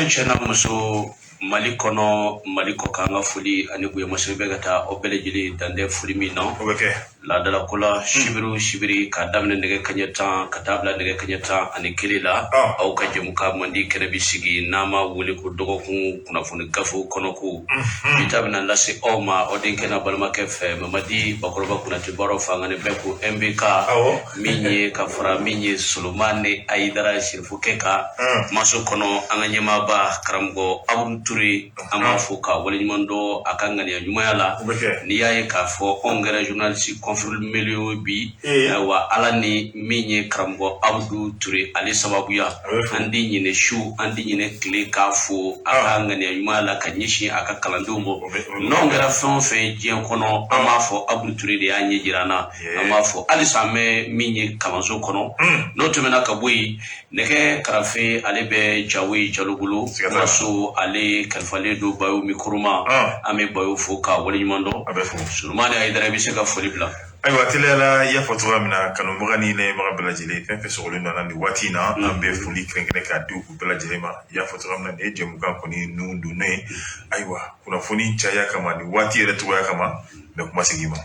Cɛ n'a muso, Mali kɔnɔ, Mali kɔ kan, an ka foli ani bonyamasegin bɛ ka taa aw bɛɛ lajɛlen dantɛ foli min na. O bɛ kɛ. Laadala ko la, sibiri o sibiri, k'a daminɛ nɛgɛ kaɲɛ 10 ka taa bila nɛgɛ kaɲɛ 11 la, aw ka jɛmukan mandi kɛnɛ bɛ sigi n'an b'a wele ko dɔgɔkun kunnafoni gafew kɔnɔko. Bi ta bɛna lase aw ma aw denkɛ n'a balimakɛ fɛ, Mamadi Bakɔrɔba Konate Baro fanga ni bɛɛ ko MBK, min ye ka fara min ye Solomani Ayidara Sirifukɛ kan maso kɔnɔ, an ka ɲɛmaaba karamɔgɔ Abudu Ture, an b'a fo ka waleɲuman dɔn a ka ŋaniya ɲumanya la. N'i y'a ye k'a fɔ anw kɛra journaliste confirmé ye bi, ayiwa, Ala ni min ye karamɔgɔ Abudu Ture ale sababuya. An di ɲinɛ su, an di ɲinɛ tile k'a fo a ka ŋaniya ɲumanya la ka ɲɛsin a ka kalandenw ma. N'anw kɛra fɛn o fɛn diɲɛ kɔnɔ, an b'a fɔ Abudu Ture de y'a ɲɛ jira an na. An b'a fɔ halisa an bɛ min ye kalanso kɔnɔ. N'o tɛmɛna ka bɔ yen, nɛgɛ karafe ale bɛ Jawe Jalo bolo, maso ale kalifalen don Bayo micro ma. An bɛ Bayo fo ka waleɲuman dɔn. Solomani Ayidara, i bɛ se ka foli bila. Ayiwa, teliyala, i y'a fɔ cogoya min na, kanubaga ni lamɛnbaga bɛɛ lajɛlen, fɛn fɛn sɔgɔlen don nin waati in na, an bɛ foli kɛrɛnkɛrɛn k'a di u bɛɛ lajɛlen ma. I y'a fɔ cogoya min na, nin ye jɛmukan kɔni nun donnen ye. Ayiwa, kunnafoni caya kama, nin waati yɛrɛ cogoya kama, n bɛ kuma segin ma.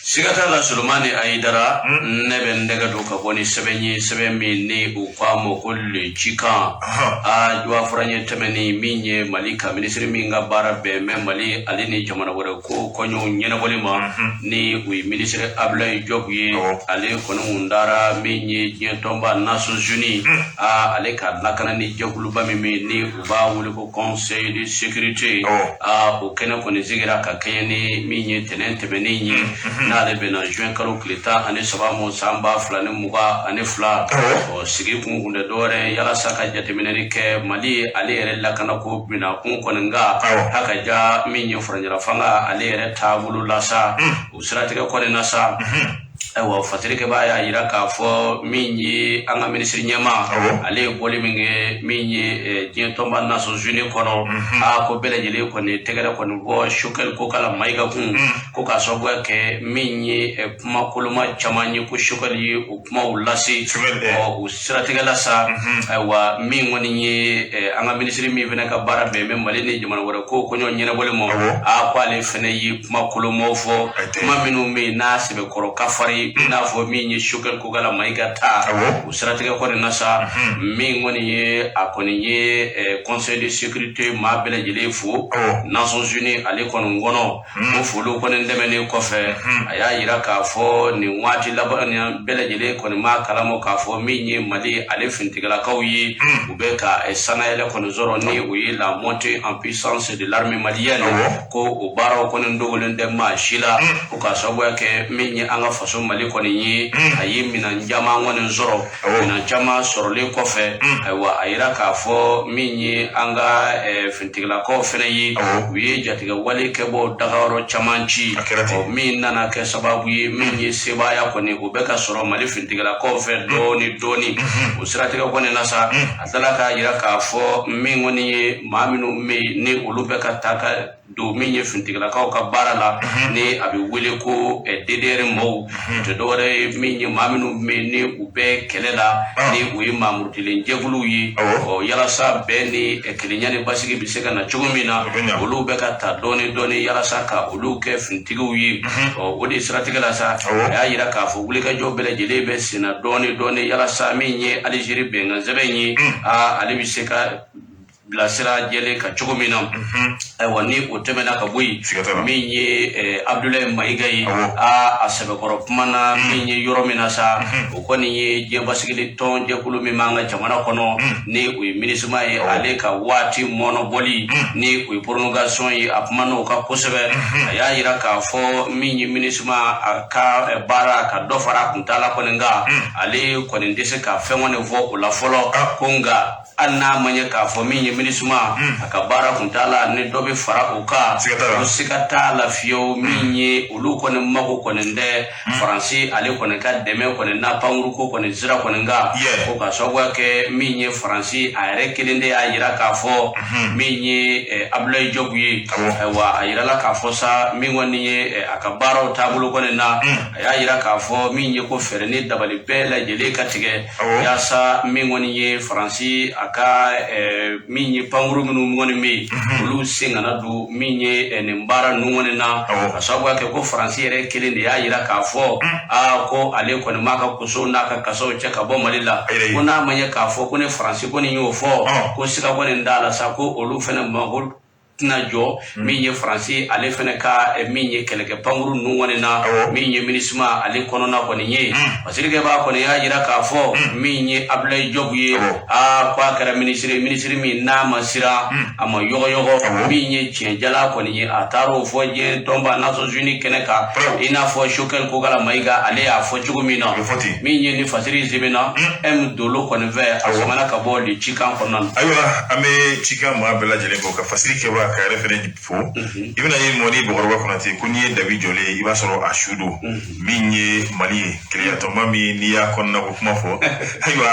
Siga t'a la, Solomani Ayidara, ne bɛ n tɛgɛ don ka bɔ ni sɛbɛn ye, sɛbɛn min ni u k'a ma ko Le Cikan. A juwa fɔra tɛmɛnen, min ye Mali ka minisiri min ka baara bɛn bɛ Mali ale ni jamana wɛrɛ ko kɔɲɔw ɲɛnabɔli ma, ni o ye minisiri Abulayi Jɔbu ye, ale kɔni kun taara min ye diɲɛ tɔnba Nations Unies, a ale ka lakana ni jɛkuluba min bɛ ni u b'a wele ko Conseil de sécurité. A o kɛnɛ kɔni sigira ka kɛɲɛ ni min ye tɛnɛn tɛmɛnen ye, n'ale bɛnna juin kalo tile 13 ma san 2022. Ɔ sigi kun tɛ dɔwɛrɛ yalasa ka jateminɛli kɛ Mali ale yɛrɛ lakanako bina kun kɔni kan, a ka ja min ye furancɛla fanga ale yɛrɛ taabolo la sa. O siratigɛ kɔni na sa, ayiwa, fasirikɛbaa y'a jira k'a fɔ min ye an ka minisiri ɲɛmaa, ale ye bɔli min kɛ min ye diɲɛ tɔnba Nations Unies kɔnɔ, a ko bɛɛ lajɛlen kɔni tɛgɛrɛ kɔni bɔ Choguel Kokala Mayiga kun, ko k'a sababuya kɛ min ye kuma koloma caman ye ko Choguel ye o kumaw lase. Ɔ o siratigɛ la sa, ayiwa, min kɔni ye an ka minisiri min fana ka baara bɛn bɛ Mali ni jamana wɛrɛ ko kɔɲɔ ɲɛnabɔli ma, a ko ale fana ye kuma kolomaw fɔ, kuma minnu bɛ yen n'a sɛbɛkɔrɔ ka farin, i n'a fɔ min ye Choguel Kokala Mayiga ta. O siratigɛ kɔni na sa, min kɔni ye a kɔni ye Conseil de sécurité maa bɛɛ lajɛlen fo Nations Unies ale kɔni kɔnɔ. O foliw kɔni tɛmɛnen kɔfɛ, a y'a jira k'a fɔ nin waati laban bɛɛ lajɛlen kɔni b'a kalama k'a fɔ min ye Mali ale finitigilakaw ye, u bɛ ka sannayɛlɛ kɔni sɔrɔ, ni o ye la montée en puissance de l'armée malienne, ko o baaraw kɔni dogolen tɛ maa si la, ko k'a sababuya kɛ min ye an ka faso Mali kɔni ye, a ye minɛn caman kɔni sɔrɔ. Minɛn caman sɔrɔlen kɔfɛ, ayiwa, a yira k'a fɔ min ye an ka finitigilakaw fana ye, u ye jatigɛ wale kɛbɔ dagayɔrɔ caman ci, min nana kɛ sababu ye min ye sebaaya kɔni o bɛ ka sɔrɔ Mali finitigilakaw fɛ dɔɔni dɔɔni. O siratigɛ kɔni na sa, a tilala k'a yira k'a fɔ min kɔni ye maa minnu bɛ yen ni olu bɛ ka taa ka don min ye finitigilakaw ka baara la, ni a bɛ wele ko DDR mɔɔw, o tɛ dɔwɛrɛ ye min ye maa minnu bɛ yen ni u bɛ kɛlɛ la, ni o ye maamurutilen jɛkuluw ye. Ɔ yalasa bɛn ni kelenya ni basigi bɛ se ka na cogo min na, olu bɛ ka ta dɔɔni dɔɔni yalasa ka olu kɛ finitigiw ye. Ɔ o de siratigɛ la sa, a y'a yira k'a fɔ wulikajɔ bɛɛ lajɛlen bɛ senna dɔɔni dɔɔni yalasa min ye Alizeri bɛnkan sɛbɛn ye, ale bɛ se ka bilasira jɛlen ka cogo min na. Ayiwa, ni o tɛmɛna ka bɔ yen, min ye Abudulayi Mayiga ye, a sɛbɛkɔrɔ kuma na min ye yɔrɔ min na sa, o kɔni ye diɲɛ basigili tɔn jɛkulu min b'an ka jamana kɔnɔ, ni o ye MINUSMA ye, ale ka waati mɔnɔbɔli, ni o ye prolongation ye, a kuma n'o kan kosɛbɛ. A y'a yira k'a fɔ min ye MINUSMA a ka baara ka dɔ fara a kuntaala kɔni kan, ale kɔni tɛ se ka fɛn kɔni fɔ o la fɔlɔ, ko nka hali n'a ma ɲɛ k'a fɔ min ye MINUSMA a ka baara kuntaala ni dɔ bɛ fara o kan, o siga t'a la fiyewu, min ye olu kɔni mago kɔni tɛ Faransi ale kɔni ka dɛmɛ kɔni n'a pankuruko kɔni sira kɔni kan, ko ka sababuya kɛ min ye Faransi a yɛrɛ kelen de y'a yira k'a fɔ min ye Abudulayi Jɔbu ye. Ayiwa, a yirala k'a fɔ sa, min kɔni ye a ka baaraw taabolo kɔni na, a y'a yira k'a fɔ min ye ko fɛɛrɛ ni dabali bɛɛ lajɛlen ka tigɛ yaasa min kɔni ye Faransi a a ka min ye pankuru minnu kɔni bɛ yen, olu sen kana don min ye nin baara ninnu kɔni na, ka sababuya kɛ ko Faransi yɛrɛ kelen de y'a yira k'a fɔ aa ko ale kɔni m'a ka kosow n'a ka kasaw cɛ ka bɔ Mali la, ko n'a ma ɲɛ k'a fɔ ko ni Faransi kɔni y'o fɔ, ko siga kɔni t'a la sa, ko olu fɛnɛ mako tɛna jɔ min ye Faransi ale fɛnɛ ka min ye kɛlɛkɛ pankuru ninnu kɔni na, min ye MINUSMA ale kɔnɔna kɔni ye. Fasirikɛba kɔni y'a yira k'a fɔ min ye Abdoulaye Diop ye, aa ko a kɛra minisiri min n'a ma siran, a ma yɔgɔyɔgɔ, min ye tiɲɛjala kɔni ye, a taara o fɔ diɲɛ tɔnba Nations Unies kɛnɛ kan, i n'a fɔ Choguel Kokalla Maïga ale y'a fɔ cogo min na. Min ye ni fasiri sɛbɛnna M Dolo kɔni fɛ, a sɛbɛnna ka bɔ le Cikan kɔnɔna na. Ayiwa, an bɛ Cikan maa bɛɛ lajɛlen fo, ka fasiri kɛba ka yɛrɛ fɛnɛ fo. I bɛna ye mɔni Bakɔrɔba Konate ko n'i ye dabi jɔlen ye, i b'a sɔrɔ a su don. Min ye Mali ye, kelenyatɔnba min n'i y'a kɔnɔna ko kuma fɔ, ayiwa,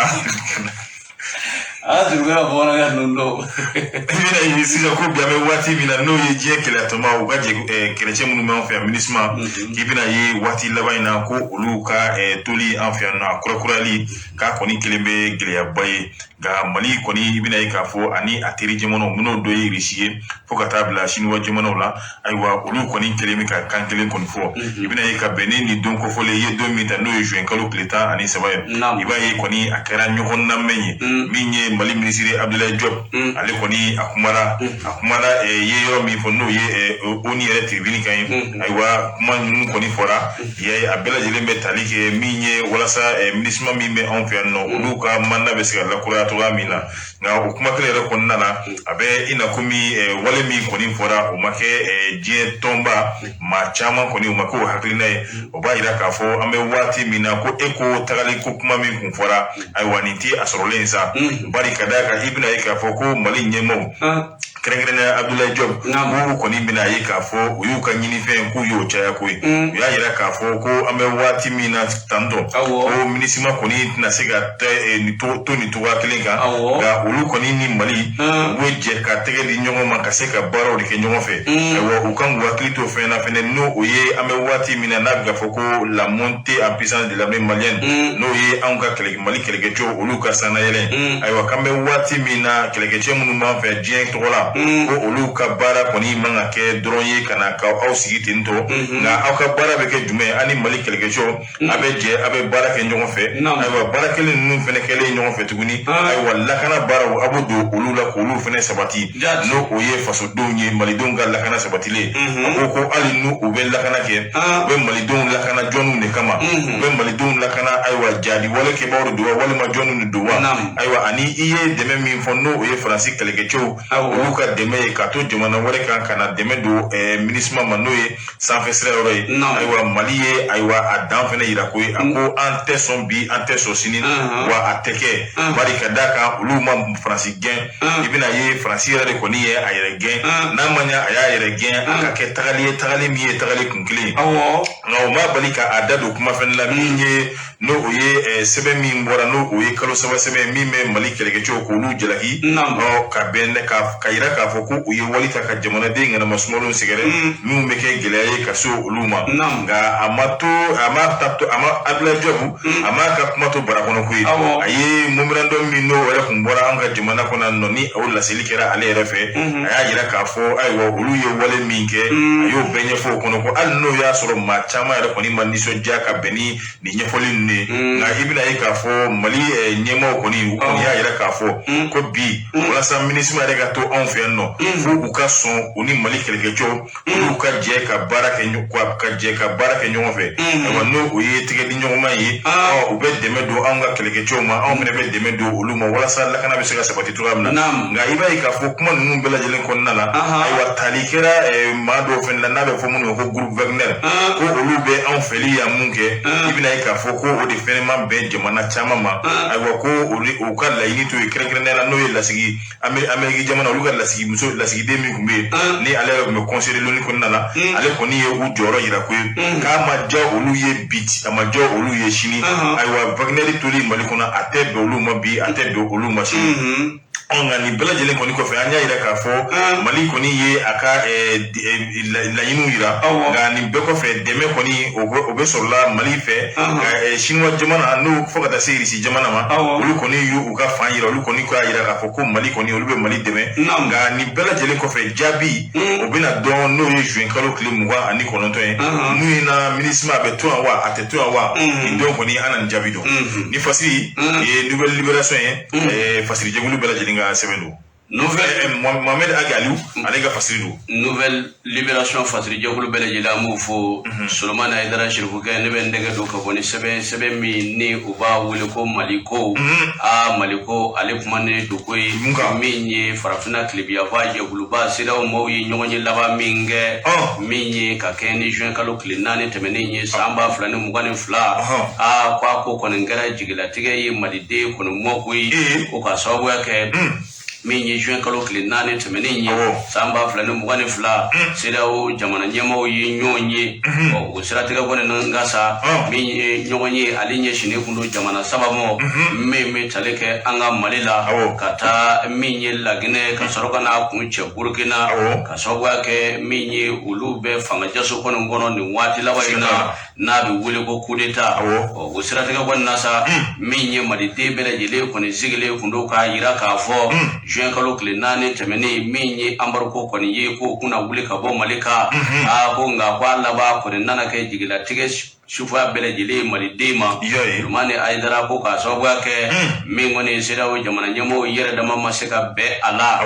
a surunya bamanankan ninnu dɔw. I bɛna ye sisan ko bi an bɛ waati min na, n'o ye diɲɛ kelenyatɔnba, u ka kɛlɛcɛ minnu b'an fɛ yan, MINUSMA, k'i bɛna ye waati laban in na ko olu ka toli an fɛ yan nɔ, a kurakurayali k'a kɔni kelen bɛ gɛlɛyaba ye. Nka Mali kɔni, i bɛna ye k'a fɔ ani a teri jamanaw minnu dɔ ye Irisi ye fo ka taa bila Siniwa jamanaw la, ayiwa, olu kɔni kelen bɛ ka kan kelen kɔni fɔ. I bɛna ye ka bɛn ni nin don kofɔlen i ye don min ta, n'o ye juin kalo tile 13 ye, i b'a ye kɔni a kɛra ɲɔgɔn lamɛn ye. Min ye Mali minisiri Abdoulaye Diop, ale kɔni a kumara ye yɔrɔ min fɔ, n'o ye ONU yɛrɛ tribune kan ye. Ayiwa, kuma ninnu kɔni fɔra ye, a bɛɛ lajɛlen bɛ tali kɛ min ye walasa MINUSMA min bɛ anw fɛ yan nɔ, olu ka mandat bɛ se ka lakuraya cogoya min na. Nka o kuma kelen yɛrɛ kɔnɔna na, a bɛ i na komi wale min kɔni fɔra, o ma kɛ diɲɛ tɔnba maa caman kɔni, o ma kɛ o hakilina ye. O b'a yira k'a fɔ an bɛ waati min na ko e ko tagali ko kuma min kun fɔra, ayiwa, nin ti a sɔrɔlen ye sa. Bari ka d'a kan, i bɛna ye k'a fɔ ko Mali ɲɛmaaw, kɛrɛnkɛrɛnnenya Abdoulaye Diop, k'u kɔni bɛna ye k'a fɔ u y'u ka ɲinifɛn k'u y'o caya koyi. U y'a yira k'a fɔ ko an bɛ waati min na tantɔ, ko MINUSMA kɔni tɛna se ka to nin cogoya kelen kan. Nka olu kɔni ni Mali, u bɛ jɛ ka tɛgɛ di ɲɔgɔn ma ka se ka baaraw de kɛ ɲɔgɔn fɛ. Ayiwa, u kan k'u hakili to fɛn na fɛnɛ, n'o o ye an bɛ waati min na n'a bɛ ka fɔ ko la montée en puissance de l'armée malienne, n'o ye anw ka kɛlɛ Mali kɛlɛkɛcɛw olu ka sannayɛlɛn. Ayiwa, k'an bɛ waati min na, kɛlɛkɛcɛ minnu b'an fɛ diɲɛ tɔgɔ la, ko olu ka baara kɔni man ka kɛ dɔrɔn ye ka na ka aw sigi ten tɔ, nka aw ka baara bɛ kɛ jumɛn? Ani Mali kɛlɛkɛcɛw, a bɛ jɛ, a bɛ baara kɛ ɲɔgɔn fɛ. Ayiwa, baara kelen ninnu fɛnɛ kɛlen ɲɔgɔn fɛ tuguni, ayiwa, lakana baaraw, a b'o don olu la k'olu fɛnɛ sabati, n'o o ye fasodenw ye, malidenw ka lakana sabatilen. A ko ko hali n'u u bɛ lakana kɛ, u bɛ malidenw lakana jɔnniw de kama? U bɛ malidenw lakana, ayiwa, jadi wale kɛbaaw de don wa, walima jɔnniw de don wa? Ayiwa, ani i ye dɛmɛ min fɔ, n'o o ye Faransi kɛlɛkɛcɛw olu ka dɛmɛ ye ka to jamana wɛrɛ kan ka na dɛmɛ don MINUSMA ma, n'o ye sanfɛ sira yɔrɔ ye. Ayiwa, Mali ye, ayiwa, a dan fɛnɛ yira ko ye, a ko an tɛ sɔn bi, an tɛ sɔn sini, wa a tɛ kɛ. Bari ka d'a kan, olu ma Faransi gɛn. I bɛna ye Faransi yɛrɛ de kɔni ye a yɛrɛ gɛn. N'a ma ɲɛ a y'a yɛrɛ gɛn, a ka kɛ tagali ye, tagali min ye tagali kun kelen ye. Nka o ma bali ka a da don kuma fɛnɛ la, min ye n'o o ye sɛbɛn min bɔra, n'o o ye kalo 3 sɛbɛn min bɛ Mali kɛlɛkɛcɛw k'olu jalaki, ɔ ka bɛn ka yira k'a fɔ ko u ye wali ta ka jamanaden ŋanama sumalenw sɛgɛrɛ, minnu bɛ kɛ gɛlɛya ye ka se olu ma. Nka a ma to, a ma ta to, a ma Abdoulaye Diop, a m'a ka kuma to bara kɔnɔ koyi. A ye memorandum min n'o yɛrɛ kun bɔra an ka jamana kɔnɔ yan nɔ, ni o laseli kɛra ale yɛrɛ fɛ, a y'a yira k'a fɔ, ayiwa, olu ye wale min kɛ, a y'o bɛɛ ɲɛfɔ o kɔnɔ, ko hali n'o y'a sɔrɔ maa caman yɛrɛ kɔni ma nisɔndiya ka bɛn ni nin ɲɛfɔli ninnu ye. Nka i bɛna ye k'a fɔ Mali ɲɛmaaw kɔni, u kɔni y'a yira k'a fɔ ko bi, walasa MINUSMA yɛrɛ ka to anw fɛ yan nɔ, fo u ka sɔn u ni Mali kɛlɛkɛcɛw olu ka jɛ ka baara kɛ ka jɛ ka baara kɛ ɲɔgɔn fɛ. Ayiwa, n'o o ye tɛgɛ di ɲɔgɔnma ye, ɔ u bɛ dɛmɛ don anw ka kɛlɛkɛcɛw ma, anw fana bɛ dɛmɛ don olu ma, walasa lakana bɛ se ka sabati cogoya min na. Nka i b'a ye k'a fɔ kuma ninnu bɛɛ lajɛlen kɔnɔna la, ayiwa, tali kɛra maa dɔw fana la, n'a bɛ fɔ minnu ma ko groupe Wagner, ko olu bɛ anw fɛli yan mun kɛ. I bɛna ye k'a fɔ ko o de fɛnɛ ma bɛn jamana caman ma. Ayiwa, ko olu u ka laɲini to ye, kɛrɛnkɛrɛnnenya la n'o ye lasigi Amérique jamana, olu ka lasigi muso lasigiden min tun bɛ yen, ni ale yɛrɛ tun bɛ conseil de l'ONU kɔnɔna la, ale kɔni ye u jɔyɔrɔ yira ko ye k'a ma diya olu ye bi, a ma diya olu ye sini. Ayiwa, Wagner toli Mali kɔnɔ, a tɛ bɛn olu ma bi, a tɛ bɛn olu ma sini. Nka nin bɛɛ lajɛlen kɔni kɔfɛ, an y'a yira k'a fɔ Mali kɔni ye a ka laɲiniw yira. Nka nin bɛɛ kɔfɛ, dɛmɛ kɔni o bɛ sɔrɔla Mali fɛ nka Siniwa jamana n'o fo ka taa se Irisi jamana ma, olu kɔni y'u ka fan yira. Olu kɔni k'a yira k'a fɔ ko Mali kɔni, olu bɛ Mali dɛmɛ. Nka nin bɛɛ lajɛlen kɔfɛ, jaabi o bɛna dɔn, n'o ye juin kalo tile 29 ye. N'u ye na MINUSMA a bɛ to yan wa, a tɛ to yan wa, nin don kɔni an na nin jaabi dɔn. Ni fasiri ye Nouvelle Libération ye, fasiri jɛkulu bɛɛ lajɛlen ka sɛbɛn don. Nouvelle Mohamed Ag Aliou, ale ka fasiri don. Nouvelle Libération fasiri jɛkulu bɛɛ lajɛlen, an b'u fo. Solomani Hayidara Sirifukɛ, ne bɛ n tɛgɛ don ka bɔ ni sɛbɛn, sɛbɛn min ni u b'a wele ko Maliko. Aa, Maliko ale kuma ne don ko ye min ye farafinna tilebiyanfan jɛkuluba CEDEAO maaw ye ɲɔgɔn ye laban min kɛ, min ye ka kɛ ni juin kalo tile 4 tɛmɛnen ye san 2022. Aa, ko a ko kɔni kɛra jigilatigɛ ye maliden kɔni mɔ koyi, ko ka sababuya kɛ min ye juin kalo tile 4 tɛmɛnen ye san 2022, CEDEAO jamana ɲɛmaaw ye ɲɔgɔn ye. O siratigɛ kɔni nka sa, min ye ɲɔgɔn ye, ale ɲɛsinnen kun don jamana saba ma, min bɛ tali kɛ an ka Mali la, ka taa min ye Laginɛ, ka sɔrɔ ka n'a kun cɛ Burukina, ka sababuya kɛ min ye olu bɛ fanga jaso kɔni kɔnɔ nin waati laban in na, n'a bɛ wele ko coup d'état. O siratigɛ kɔni na sa, min ye maliden bɛɛ lajɛlen kɔni sigilen kun don k'a yira k'a fɔ juin kalo tile 4 tɛmɛnen, min ye embargo kɔni ye, k'o kunna wuli ka bɔ Mali kan. Aa, ko nka ko a laban kɔni nana kɛ jigilatigɛ sufa bɛɛ lajɛlen ye maliden ma. Solomani Hayidara ko k'a sababuya kɛ min kɔni ye CEDEAO jamana ɲɛmɔgɔw yɛrɛ dama ma se ka bɛn a la,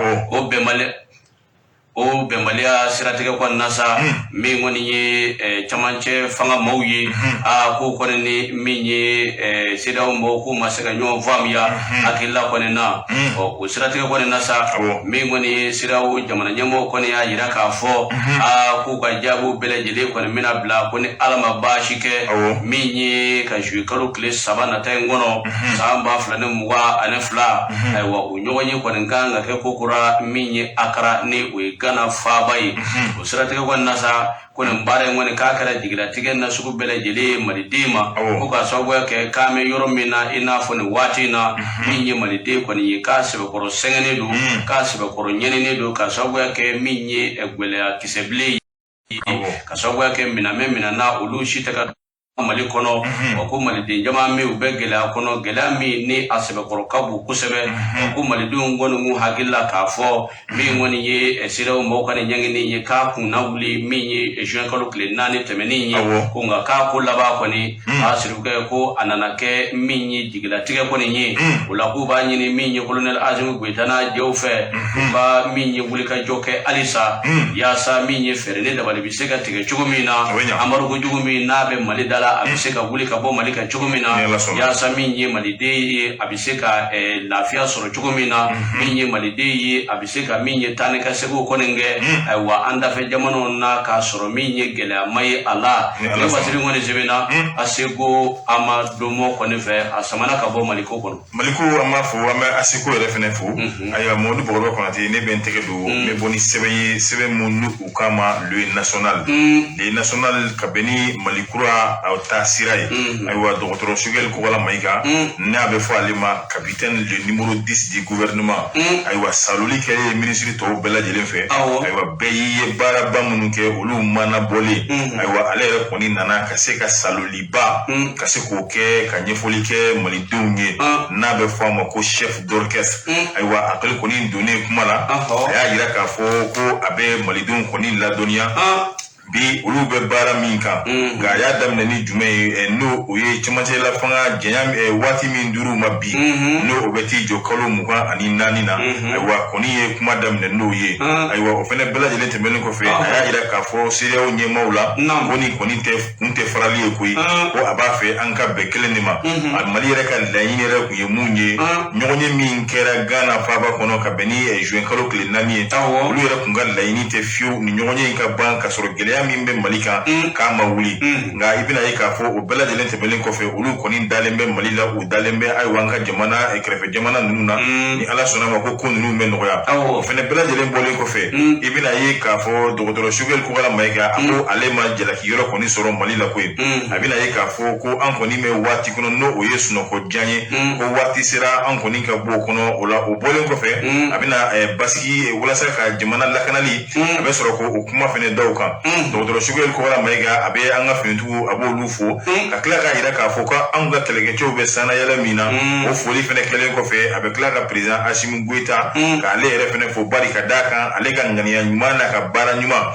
o bɛnbaliya siratigɛ kɔni na sa, min kɔni ye camancɛ fanga maaw ye, aa, ko kɔni ni min ye CEDEAO maaw k'u ma se ka ɲɔgɔn faamuya hakilila kɔni na. Ɔ, o siratigɛ kɔni na sa, min kɔni ye CEDEAO jamana ɲɛmɔgɔw kɔni y'a yira k'a fɔ, aa, k'u ka jaabiw bɛɛ lajɛlen kɔni bɛna bila ko ni Ala ma baasi kɛ, min ye ka juillet kalo tile 3 nata in kɔnɔ san 2022. Ayiwa, o ɲɔgɔn ye kɔni kan ka kɛ ko kura min ye Akara, ni o ye Gana faaba ye. O siratigɛ kɔni na sa, ko nin baara in kɔni k'a kɛra jigilatigɛ nasugu bɛɛ lajɛlen ye maliden ma, ko k'a sababuya kɛ k'an bɛ yɔrɔ min na, i n'a fɔ nin waati in na, min ye maliden kɔni ye, k'a sɛbɛkɔrɔ sɛgɛnnen don, k'a sɛbɛkɔrɔ ɲɛninen don, k'a sababuya kɛ min ye gɛlɛya kisɛbilen ye, ka sababuya kɛ minɛn bɛ minɛn na, olu si tɛ ka Mali kɔnɔ. Wa ko maliden caman min u bɛ gɛlɛya kɔnɔ, gɛlɛya min ni a sɛbɛkɔrɔ ka bon kosɛbɛ. Ko malidenw kɔni k'u hakili la k'a fɔ min kɔni ye CEDEAO mɔgɔw ka nin ɲangini ye, k'a kunna wuli min ye juin kalo tile 4 tɛmɛnen ye, ko nka k'a ko laban kɔni a sirikɛ ko a nana kɛ min ye jigilatigɛ kɔni ye. O la k'u b'a ɲini min ye colonel Assimi Goïta n'a jɛw fɛ, u ka min ye wulikajɔ kɛ halisa, yaasa min ye fɛɛrɛ ni dabali bɛ se ka tigɛ cogo min na, embargo jugu min n'a bɛ Mali da la, a bɛ se ka wuli ka bɔ Mali kan cogo min na, yaasa min ye maliden ye, a bɛ se ka lafiya sɔrɔ cogo min na, min ye maliden ye, a bɛ se ka min ye taa ni ka seginw kɔni kɛ, ayiwa, an dafɛ jamanaw na, k'a sɔrɔ min ye gɛlɛyama ye a la. Ne fasiri kɔni sɛbɛnna Aseko Amadomo kɔni fɛ, a samana ka bɔ Maliko kɔnɔ. Maliko, an b'a fo, an bɛ Aseko yɛrɛ fɛnɛ fo. Ayiwa, Mamadu Bɔgɔrɔba Konate, ne bɛ n tɛgɛ don, n bɛ bɔ ni sɛbɛn ye, sɛbɛn mun n'u k'a ma Le National. Le National, ka bɛn ni Mali kura taa sira ye. Ayiwa, dɔgɔtɔrɔ Choguel Kokalla Maïga, n'a bɛ fɔ ale ma capitaine, le numéro 10 du gouvernement, ayiwa, saloli kɛlen minisiri tɔw bɛɛ lajɛlen fɛ, ayiwa, bɛɛ y'i ye baaraba minnu kɛ, olu mana bɔlen, ayiwa, ale yɛrɛ kɔni nana ka se ka saloliba ka se k'o kɛ, ka ɲɛfɔli kɛ malidenw ye, n'a bɛ fɔ a ma ko chef d'orchestre. Ayiwa, a kɛlen kɔni donnen kuma la, a y'a yira k'a fɔ ko a bɛ malidenw kɔni ladɔnniya bi olu bɛ baara min kan. Nka a y'a daminɛ ni jumɛn ye? N'o o ye cɛmancɛla fanga janya waati min dir'u ma bi, n'o o bɛ t'i jɔ kalo 24 na. Ayiwa, kɔni ye kuma daminɛ n'o ye. Ayiwa, o fana bɛɛ lajɛlen tɛmɛnen kɔfɛ, a y'a yira k'a fɔ CEDEAO ɲɛmaaw la ko nin kɔni tɛ kun tɛ farali ye koyi, ko a b'a fɛ an ka bɛn kelen de ma. A Mali yɛrɛ ka laɲini yɛrɛ kun ye mun ye? Ɲɔgɔnye min kɛra Ghana faaba kɔnɔ ka bɛn ni juin kalo tile 4 ye, olu yɛrɛ kun ka laɲini tɛ fiyewu nin ɲɔgɔnye in ka ban ka sɔrɔ gɛlɛya gɛlɛya min bɛ Mali kan k'a ma wuli. Nka i bɛna ye k'a fɔ o bɛɛ lajɛlen tɛmɛnen kɔfɛ, olu kɔni dalen bɛ Mali la, u dalen bɛ ayiwa an ka jamana kɛrɛfɛ jamana ninnu na, ni Ala sɔnna ma ko ninnu bɛ nɔgɔya. O fɛnɛ bɛɛ lajɛlen bɔlen kɔfɛ, i bɛna ye k'a fɔ dɔgɔtɔrɔ Choguel Kokalla Maïga, a ko ale ma jalaki yɔrɔ kɔni sɔrɔ Mali la koyi. A bɛna ye k'a fɔ ko an kɔni bɛ waati kɔnɔ, n'o o ye sunɔgɔ jan ye, ko waati sera an kɔni ka bɔ o kɔnɔ. O la, o bɔlen kɔfɛ, a bɛna basigi walasa ka jamana lakanali, a bɛ sɔrɔ k'o kuma fɛnɛ da o kan. Dɔgɔtɔrɔ Choguel Kokalla Maïga, a bɛ an ka finitigiw, a b'olu fo, ka tila k'a jira k'a fɔ ko anw ka kɛlɛkɛcɛw bɛ sannayɛlɛ min na. O foli fɛnɛ kɛlen kɔfɛ, a bɛ tila ka président Assimi Goïta, k'ale yɛrɛ fɛnɛ fo, bari ka d'a kan ale ka ŋaniya ɲuman n'a ka baara ɲuman,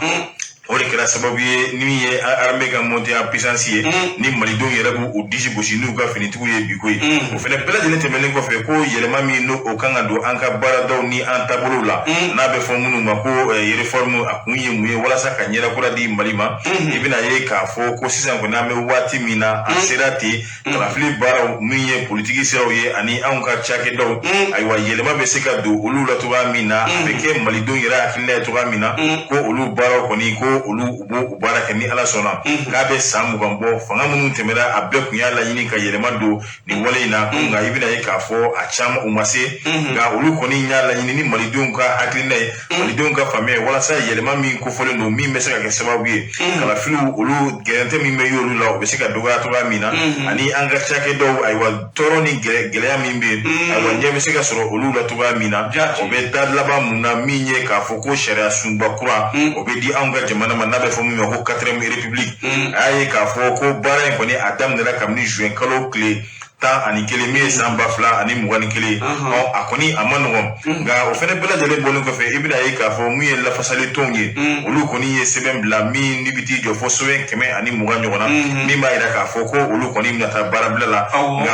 o de kɛra sababu ye ni min ye armée ka montée en puissance ye, ni malidenw yɛrɛ b'u disi gosi n'u ka finitigiw ye bi koyi. O fɛnɛ bɛɛ lajɛlen tɛmɛnen kɔfɛ, ko yɛlɛma min n'o o kan ka don an ka baaradaw ni an taabolow la, n'a bɛ fɔ minnu ma ko réforme, a kun ye mun ye? Walasa ka ɲɛda kura di Mali ma. I bɛna ye k'a fɔ ko sisan kɔni, an bɛ waati min na, a sera ten kalafili baaraw min ye politiki siraw ye ani anw ka cakɛdaw, ayiwa, yɛlɛma bɛ se ka don olu la cogoya min na, a bɛ kɛ malidenw yɛrɛ hakilina ye cogoya min na, ko olu baaraw kɔni, ko olu u b'o baara kɛ ni Ala sɔnna. K'a bɛ san 20 bɔ, fanga minnu tɛmɛna, a bɛɛ tun y'a laɲini ka yɛlɛma don nin wale in na. Nka i bɛna ye k'a fɔ a caman u ma se. Nka olu kɔni y'a laɲini ni malidenw ka hakilina ye, malidenw ka faamuya ye, walasa yɛlɛma min kofɔlen don, min bɛ se ka kɛ sababu ye kalafiliw olu gɛrɛntɛ min bɛ y'olu la, o bɛ se ka dɔgɔya cogoya min na, ani an ka cakɛdaw, ayiwa, tɔɔrɔ ni gɛlɛya min bɛ yen, ayiwa, ɲɛ bɛ se ka sɔrɔ olu la cogoya min na. O bɛ da laban mun na? Min ye k'a fɔ ko sariya sunba kura, o bɛ di anw ka jamana ma, n'a bɛ fɔ min ma ko quatrième république. A y'a ye k'a fɔ ko baara in kɔni, a daminɛra kabini juin kalo tile 11, min ye san 2021. Ɔ, a kɔni a ma nɔgɔn. Nka o fɛnɛ bɛɛ lajɛlen bɔlen kɔfɛ, i bɛna ye k'a fɔ mun ye lafasali tɔnw ye, olu kɔni ye sɛbɛn bila min ni bɛ t'i jɔ fo sɛbɛn 120 ɲɔgɔn na, min b'a yira k'a fɔ ko olu kɔni bɛna taa baarabila la. Nka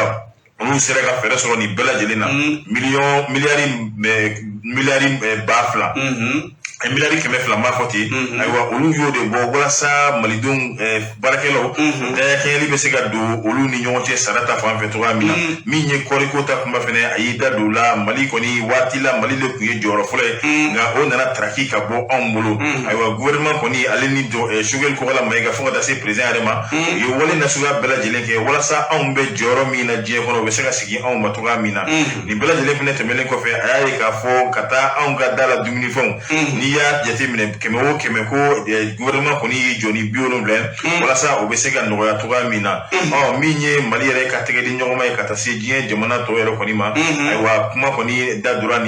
olu sera ka fɛɛrɛ sɔrɔ nin bɛɛ lajɛlen na, miliyɔn miliyari miliyari 2000, 200 miliyari, n b'a fɔ ten. Ayiwa, olu y'o de bɔ walasa malidenw baarakɛlaw dayakɛɲɛli bɛ se ka don olu ni ɲɔgɔn cɛ sara ta fan fɛ cogoya min na. Min ye kɔɔriko ta kuma fɛnɛ, a y'i da don o la. Mali kɔni, waati la, Mali de tun ye jɔyɔrɔ fɔlɔ ye, nka o nana taraki ka bɔ anw bolo. Ayiwa, gouvernement kɔni, ale ni Choguel Kokalla Maïga, fo ka taa se président yɛrɛ ma, u ye wale nasuguya bɛɛ lajɛlen kɛ walasa anw bɛ jɔyɔrɔ min na diɲɛ kɔnɔ, o bɛ se ka sigi anw ma cogoya min na. Nin bɛɛ lajɛlen fɛnɛ tɛmɛnen kɔfɛ, a y'a ye k'a fɔ ka taa anw ka da la dumunifɛnw, n'i y'a jateminɛ kɛmɛ o kɛmɛ, ko gouvernement kɔni y'i jɔ ni 70 ye walasa o bɛ se ka nɔgɔya cogoya min na. Ɔ, min ye Mali yɛrɛ ka tɛgɛ di ɲɔgɔn ma ye ka taa se diɲɛ jamana tɔw yɛrɛ kɔni ma, ayiwa, kuma kɔni da donna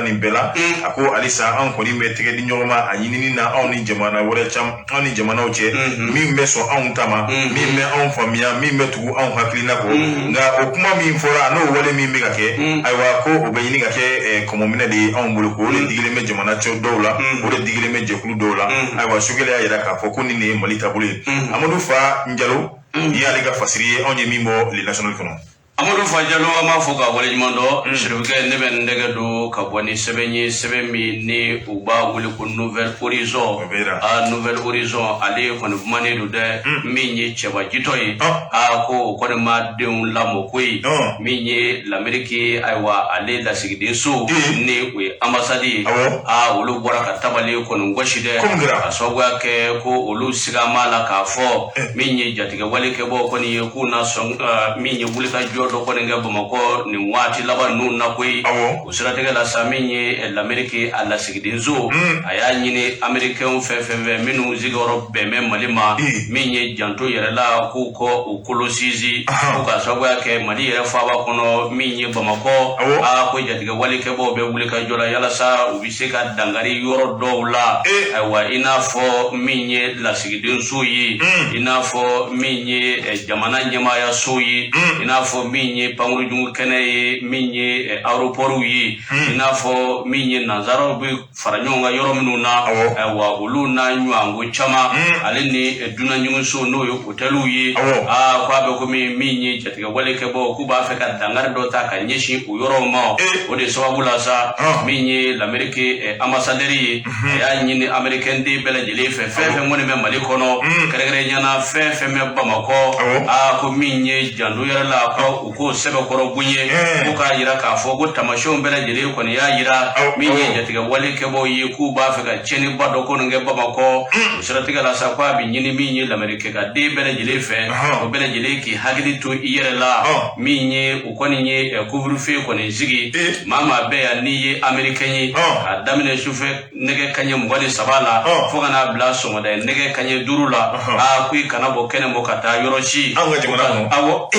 nin bɛɛ la. A ko halisa anw kɔni bɛ tɛgɛ di ɲɔgɔn ma a ɲinini na anw ni jamana wɛrɛ caman, anw ni jamanaw cɛ, min bɛ sɔn anw ta ma, min bɛ anw faamuya, min bɛ tugu anw hakilina kɔ. Nka o kuma min fɔra, n'o wale min bɛ ka kɛ, ayiwa, ko o bɛ ɲini ka kɛ kɔmɔminɛ de ye anw bolo, ko o de digilen bɛ jamana cɛ dɔw la, o de digilen bɛ jɛkulu dɔw la. Ayiwa, Choguel y'a yira k'a fɔ ko nin de ye Mali taabolo ye. Amadu Fa Njalo, nin y'ale ka fasiri ye, anw ye min bɔ Le National kɔnɔ. Amadu Fa Jalo, an b'a fɔ ka waleɲuman dɔn. Sirifukɛ, ne bɛ n tɛgɛ don ka bɔ ni sɛbɛn ye, sɛbɛn min ni u b'a wele ko Nouvel Horizon. A Nouvel Horizon, ale kɔni kumanen don dɛ. Min ye cɛba jitɔ ye, a ko o kɔni ma denw lamɔ koyi. Min ye Lamɛriki, ayiwa, ale lasigiden so, ni o ye ambassade ye, a olu bɔra ka tabali kɔni gosi dɛ, ka sababuya kɛ ko olu siga b'a la k'a fɔ min ye jatigɛ wale kɛbɔ kɔni ye, k'u na sɔn min ye wulikajɔ dɔ kɔni kɛ Bamakɔ nin waati laban ninnu na koyi. O siratigɛ la sa, min ye Lamɛriki a lasigidenso, a y'a ɲini Américain fɛn fɛn fɛ minnu sigiyɔrɔ bɛn bɛ Mali ma, min ye janto yɛrɛ la, k'u kɔ u kolo sinsin, ko ka sababuya kɛ Mali yɛrɛ faaba kɔnɔ, min ye Bamakɔ, a ko jatigɛ wale kɛbɔw bɛ wulikajɔ la yalasa u bɛ se ka dankari yɔrɔ dɔw la. Ayiwa, i n'a fɔ min ye lasigidenso ye, i n'a fɔ min ye jamana ɲɛmaayaso ye, i n'a fɔ min ye pankurujungu kɛnɛ ye, min ye aéroport ye, i n'a fɔ min ye nanzaraw bɛ fara ɲɔgɔn kan yɔrɔ minnu na, ayiwa, olu n'a ɲɔgɔnko caman, ale ni dunanjiginso, n'o ye hôteliw ye. Aa, ko a bɛ komi min ye jatigɛ wale kɛbɔ, k'u b'a fɛ ka dankari dɔ ta ka ɲɛsin o yɔrɔw ma. O de sababu la sa, min ye Lamɛriki ambassadeur ye, a y'a ɲini Américain den bɛɛ lajɛlen fɛ, fɛn fɛn kɔni bɛ Mali kɔnɔ, kɛrɛnkɛrɛnnenya la fɛn fɛn bɛ Bamakɔ, aa, ko min ye janto yɛrɛ la, ko u k'o sɛbɛkɔrɔ bonya ko k'a jira k'a fɔ ko taamasiyɛnw bɛɛ lajɛlen kɔni y'a jira min ye jatigɛ wale kɛbaaw ye k'u b'a fɛ ka tiɲɛniba dɔ kɔni kɛ Bamakɔ. O siratigɛ la sa, ko a bɛ ɲini min ye lamerikɛ ka den bɛɛ lajɛlen fɛ, o bɛɛ lajɛlen k'i hakili to i yɛrɛ la. Min ye u kɔni ye couvre-feu kɔni sigi, maa maa bɛ yan n'i ye américain ye, k'a daminɛ sufɛ nɛgɛ kaɲɛ 23 la fo ka n'a bila sɔgɔmada nɛgɛ kaɲɛ 5 la, aa, ko i kana bɔ kɛnɛ mɔ ka taa yɔrɔ si. Anw ka jamana kɔnɔ? Awɔ,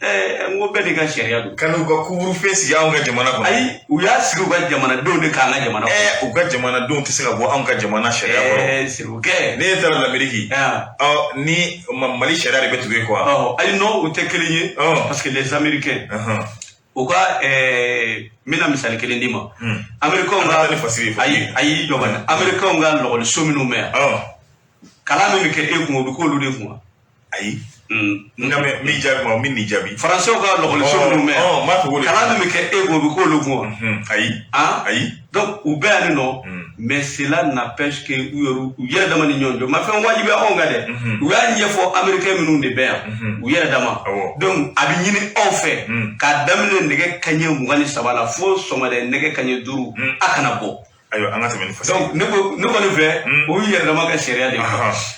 n ko bɛɛ n'i ka sariya don. Ka n'u ka couvre-feu sigi anw ka jamana kɔnɔ? Ayi, u y'a sigi u ka jamanadenw de k'an ka jamana kɔnɔ. U ka jamanadenw tɛ se ka bɔ anw ka jamana sariya kɔrɔ. Sirikɛ. Ne taara l'Amérique, ɔ, ni Mali sariya de bɛ tugu yen quoi. Ayi, non, u tɛ kelen ye, parce que les Américains, u ka n bɛna misali kelen d'i ma. Américains ka, ayi ayi, jɔ bani, Américains ka lɔgɔliso minnu bɛ yan, kalan min bɛ kɛ e kun, o bɛ k'olu de kun wa? Ayi. Nka mɛ min jaabi ma, min n'i jaabi. Faransɛw ka lɔgɔliso minnu bɛ yan, n b'a fɔ k'o de. Kalan min bɛ kɛ e kun, o bɛ k'olu kun wa? Ayi. Ayi. Donc u bɛ yan nɔ, mais cela n'empêche que u yɛrɛ, u yɛrɛ dama ni ɲɔgɔn cɛ, ma fɛn wajibiya anw kan dɛ. U y'a ɲɛfɔ américain minnu de bɛ yan, u yɛrɛ dama. Donc a bɛ ɲini aw fɛ, k'a daminɛ nɛgɛ kaɲɛ 23 la fo sɔgɔmada nɛgɛ kaɲɛ 5, a kana bɔ. Ayiwa, an ka tɛmɛ ni fasiri. Donc ne ko, ne kɔni fɛ, o y'u yɛrɛ dama ka sariya de ye.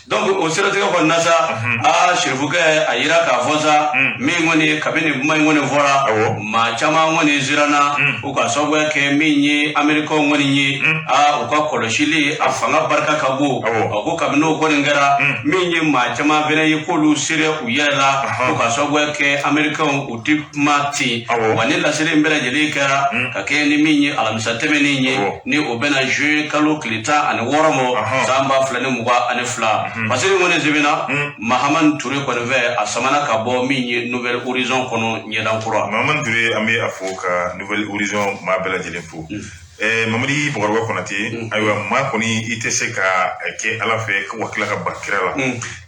Donc o siratigɛ kɔni na sa, aa, sirifukɛ, a yira k'a fɔ sa, min kɔni kabini kuma in kɔni fɔra, maa caman kɔni siranna u ka sababuya kɛ min ye américains kɔni ye, aa, u ka kɔlɔsili a fanga barika ka bon. A ko kabini o kɔni kɛra, min ye maa caman fɛnɛ ye k'olu sera u yɛrɛ la, u ka sababuya kɛ américains u tɛ kuma ten. Wa ni laseli in bɛɛ lajɛlen kɛra ka kɛɲɛ ni min ye alamisa tɛmɛnen ye, ni o bɛna juin kalo tile 16 ma san 2022. Fasiri kɔni sɛbɛnna Mahamani Ture kɔni fɛ, a samana ka bɔ min ye Nouvel Horizon kɔnɔ, ɲɛdan kura. Mahamani Ture, an bɛ a fo ka Nouvel Horizon maa bɛɛ lajɛlen fo. Mamadi Bakɔrɔba Konate, ayiwa, maa kɔni i tɛ se ka kɛ Ala fɛ ko ka tila ka ban kira la.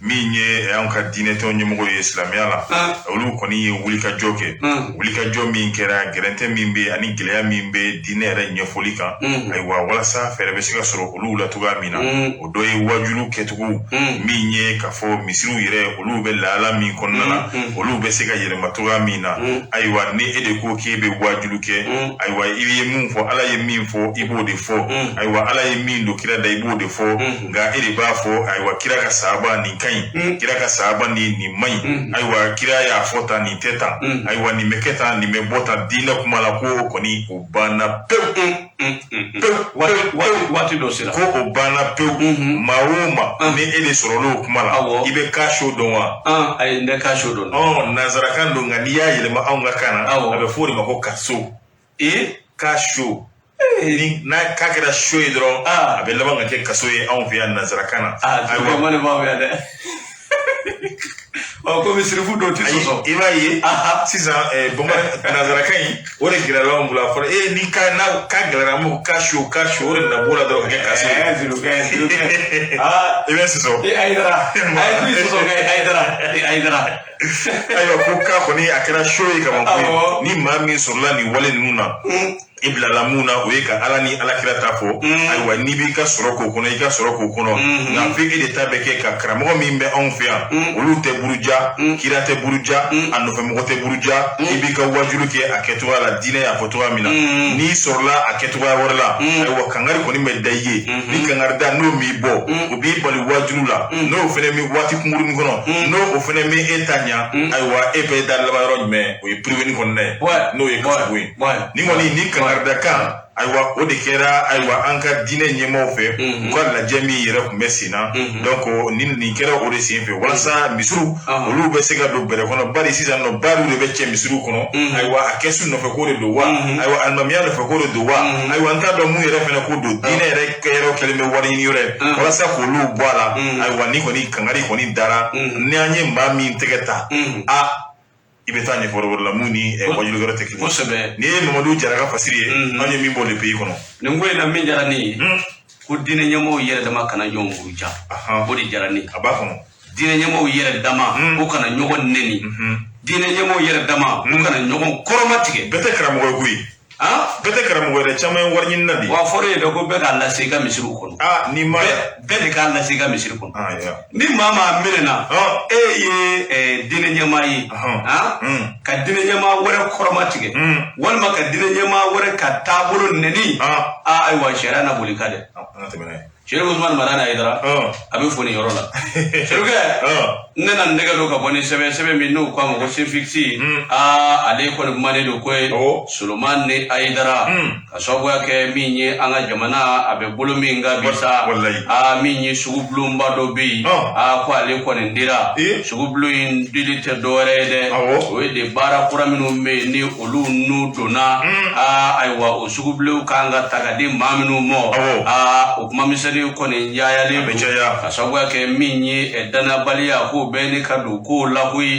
Min ye anw ka diinɛ tɔn ɲɛmɔgɔ ye silamɛya la, olu kɔni ye wulikajɔ kɛ. Wulikajɔ min kɛra, gɛrɛntɛ min bɛ ani gɛlɛya min bɛ diinɛ yɛrɛ ɲɛfɔli kan, ayiwa, walasa fɛɛrɛ bɛ se ka sɔrɔ olu la cogoya min na, o dɔ ye wajulu kɛcogo min ye k'a fɔ misiriw yɛrɛ, olu bɛ lahala min kɔnɔna na, olu bɛ se ka yɛlɛma cogoya min na. Ayiwa, ni e de ko k'e bɛ wajulu kɛ, ayiwa, i ye mun fɔ, Ala ye min fɔ, i b'o de fɔ. Ayiwa, Ala ye min don kira da, i b'o de fɔ. Nka e de b'a fɔ, ayiwa, kira ka sahaba nin ka ɲi, kira ka sahaba nin nin man ɲi, ayiwa, kira y'a fɔ tan, nin tɛ tan, ayiwa, nin bɛ kɛ tan, nin bɛ bɔ tan diinɛ kuma la, ko o kɔni o banna pewu pewu. Waati dɔ sera. Ko o banna pewu. Maa o maa ni e de sɔrɔla o kuma la, i bɛ kasho dɔn wa? Ayi, n tɛ kasho dɔn. Ɔ, nanzarakan don, nka n'i y'a yɛlɛma anw ka kan na, a bɛ fɔ o de ma ko kaso. Kasho, ni n'a k'a kɛra so ye dɔrɔn, a bɛ laban ka kɛ kaso ye anw fɛ yan nanzarakan na. Ayiwa, ma ne b'aw yan dɛ. Ɔ, komi sirifu dɔw tɛ sɔsɔ. I b'a ye sisan, bamanan nanzarakan in, o de gɛlɛyara anw bolo. A fɔra e ni ka n'a ka gɛlɛyara, an b'o kasho kasho, o de nana b'o la dɔrɔn ka kɛ kaso ye. Sirifukɛ, I bɛ sɔsɔ. E Ayidara, ayi, sɔsɔ kɛ Ayidara, Ayidara. Ayiwa, ko k'a kɔni a kɛra so ye kaban koyi. Ni maa min sɔrɔla nin wale ninnu na, i bilala mun na, o ye ka Ala ni Ala kira ta fɔ. Ayiwa, n'i b'i ka sɔrɔ k'o kɔnɔ, i ka sɔrɔ k'o kɔnɔ, nka f'e de ta bɛ kɛ ka karamɔgɔ min bɛ anw fɛ yan, olu tɛ buruja, kira tɛ buruja, a nɔfɛmɔgɔ tɛ buruja. I b'i ka wajulu kɛ a kɛcogoya la, diinɛ y'a fɔ cogoya min na. N'i sɔrɔla a kɛcogoya wɛrɛ la, ayiwa, kangari kɔni bɛ da i ye. Ni kangari da n'o m'i bɔ, o b'i bali wajulu la, n'o fɛnɛ mi waati kunkurunin kɔnɔ, n'o o fɛnɛ mi e ta ɲa, ayiwa, e bɛ da laban yɔrɔ jumɛn? O ye privé kɔnɔna ye, n'o ye kasogo ye. Ni kɔni ni kangarida kan, ayiwa, o de kɛra, ayiwa, an ka diinɛ ɲɛmaaw fɛ, u ka lajɛ min yɛrɛ tun bɛ sen na. Donc nin kɛra o de sen fɛ, walasa misiriw olu bɛ se ka don bɛrɛ kɔnɔ. Bari sisan nɔ, bariw de bɛ cɛ misiriw kɔnɔ. Ayiwa, a kɛsu nɔfɛ ko de don wa, ayiwa, alimamiya nɔfɛ ko de don wa, ayiwa, n t'a dɔn mun yɛrɛ fɛnɛ ko don. Diinɛ yɛrɛ kɛyɔrɔ kɛlen bɛ wari ɲini yɔrɔ ye, walasa k'olu bɔ a la. Ayiwa, ni kɔni kangari kɔni dara, ni an ye maa min tɛgɛ ta, a i bɛ taa ɲɛfɔ wɛrɛ la mun ni wajulu wɛrɛ tɛ kelen. N'i ye Mamadu Jara ka fasiri ye, anw ye min bɔ le pays kɔnɔ. Nin ko in na, min diyara ne ye, ko diinɛ ɲɛmɔgɔw yɛrɛ dama kana ɲɔgɔn buruja, o de diyara ne ye. A b'a kɔnɔ. Diinɛ ɲɛmɔgɔw yɛrɛ dama, u kana ɲɔgɔn nɛni. Diinɛ ɲɛmɔgɔw yɛrɛ dama, u kana ɲɔgɔn kɔrɔma tigɛ. Bɛɛ tɛ karamɔgɔ ye koyi. Bɛɛ tɛ karamɔgɔ yɛrɛ, caman ye wari ɲinina de ye. Wa fɔra ye dɛ ko bɛɛ k'a lase i ka misiriw kɔnɔ. Aa, ni ma Bɛɛ de k'a lase i ka misiri kɔnɔ. Ah, ya. Ni maa maa minɛna, e ye diinɛ ɲɛmaa ye, ka diinɛ ɲɛmaa wɛrɛ kɔrɔma tigɛ, walima ka diinɛ ɲɛmaa wɛrɛ ka taabolo nɛni, aa, ayiwa, sariya na boli kan dɛ. An ka tɛmɛ n'a ye. Serifu Usumani Madani Hayidara, a bɛ fo nin yɔrɔ la. Serifukɛ, ne na nɛgɛ don ka bɔ ni sɛbɛn min n'u k'a ma ko Synpics. Aa, ale kɔni kumanen don ko ye Solomani Hayidara, ka sababuya kɛ min ye an ka jamana a bɛ bolo min kan bi sa. Aa, min ye sugubulonba dɔ bɛ yen, aa, ko ale kɔni dira. Sugubulon in dili tɛ dɔwɛrɛ ye dɛ, o ye de baara kura minnu bɛ yen ni olu nu donna. Aa, ayiwa, o sugubulonw kan ka ta ka di maa minnu ma, aa, o kuma misɛnnin kɔni yayalen don, ka sababuya kɛ min ye dannabaliya k'o bɛɛ ni ka don kow la koyi.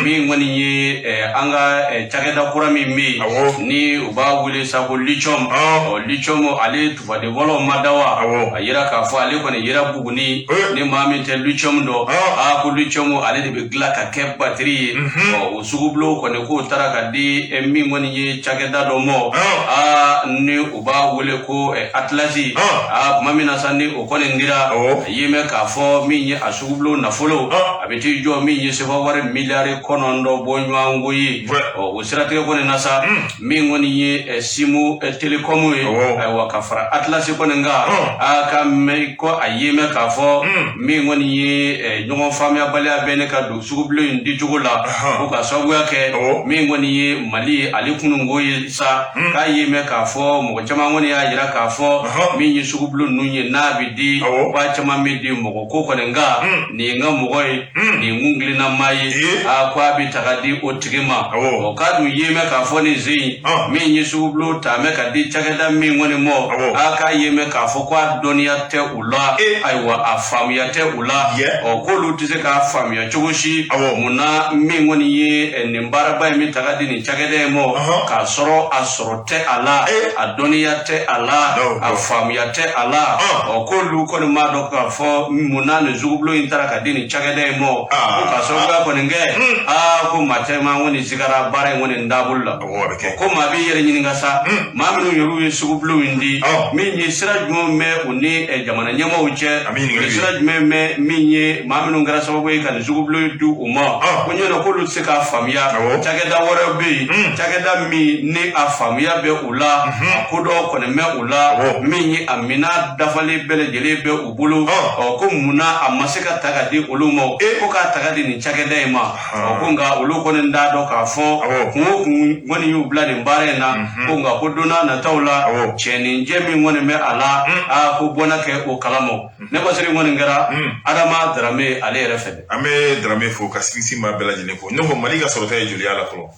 Min kɔni ye an ka cakɛda kura min bɛ yen ni u b'a wele sa ko lithium, ɔ, lithium ale tufaden fɔlɔ ma da wa, a yira k'a fɔ ale kɔni yira Buguni. Ni maa min tɛ lithium dɔn, aa, ko lithium ale de bɛ dilan ka kɛ batiri ye. Ɔ, o sugubulon kɔni k'o taara ka di min kɔni ye cakɛda dɔ ma, aa, ni u b'a wele ko Atilasi. Aa, tuma min na sa ni o kɔni dira, a ye mɛn k'a fɔ min ye a sugubulon nafolo, a bɛ t'i jɔ min ye sefa wari miliyari 9 bɔ ɲɔgɔnko ye. Ɔ, o siratigɛ kɔni na sa, min kɔni ye Simu Telecom ye, ayiwa, ka fara Atilasi kɔni kan, a ka mɛn ko a ye mɛn k'a fɔ min kɔni ye ɲɔgɔn faamuyabaliya bɛ ne ka don sugubulon in dicogo la, ko ka sababuya kɛ min kɔni ye Mali ye ale kununko ye sa. K'a ye mɛn k'a fɔ mɔgɔ caman kɔni y'a jira k'a fɔ min ye sugubulon ninnu ye n'a bɛ di, k'a caman bɛ di mɔgɔ ko kɔni nka nin ye n ka mɔgɔ ye, nin ye n kuntilenna maa ye, a ko a bɛ ta ka di o tigi ma. Ɔ, k'a dun ye mɛn k'a fɔ nin sen in, min ye sugubulon ta mɛn ka di cakɛda min kɔni ma, a k'a ye mɛn k'a fɔ ko a dɔnniya tɛ u la, ayiwa, a faamuya tɛ u la. Ɔ, k'olu tɛ se k'a faamuya cogo si. Munna min kɔni ye nin baaraba in bɛ ta ka di nin cakɛda in ma, k'a sɔrɔ a sɔrɔ tɛ a la, a dɔnniya tɛ a la, a faamuya tɛ a la? Ɔ, k'olu kɔni m'a dɔn k'a fɔ munna nin sugubulon in taara ka di nin cakɛda in ma, ko ka sababuya kɔni kɛ, aa, ko maa caman kɔni sigara baara in kɔni taabolo la. Ko maa b'i yɛrɛ ɲininka sa, maa minnu yɛrɛ ye sugubulon in di, min ye sira jumɛn bɛ u ni jamana ɲɛmaaw cɛ, sira jumɛn bɛ min ye maa minnu kɛra sababu ye ka nin sugubulon in di u ma? Ko ɲɔnɔ k'olu tɛ se k'a faamuya. Cakɛda wɛrɛ bɛ yen, cakɛda min ni a faamuya bɛ u la, a kodɔn kɔni bɛ u la, min ye a minɛn dafalen bɛɛ lajɛlen bɛ u bolo. Ɔ, ko munna a ma se ka ta ka di olu ma, ko k'a ta ka di nin cakɛda in ma? Ɔ, ko nka olu kɔni t'a dɔn k'a fɔ kun o kun kɔni y'u bila nin baara in na. Ko nka ko don n'a nataw la, cɛninjɛ min kɔni bɛ a la, aa, ko bɔnna kɛ o kalama. Ne basiri kɔni kɛra Adama Darame ale yɛrɛ fɛ dɛ. An bɛ Darame fo ka sinsin maa bɛɛ lajɛlen fo. Ne ko Mali ka sɔrɔta ye joli la fɔlɔ?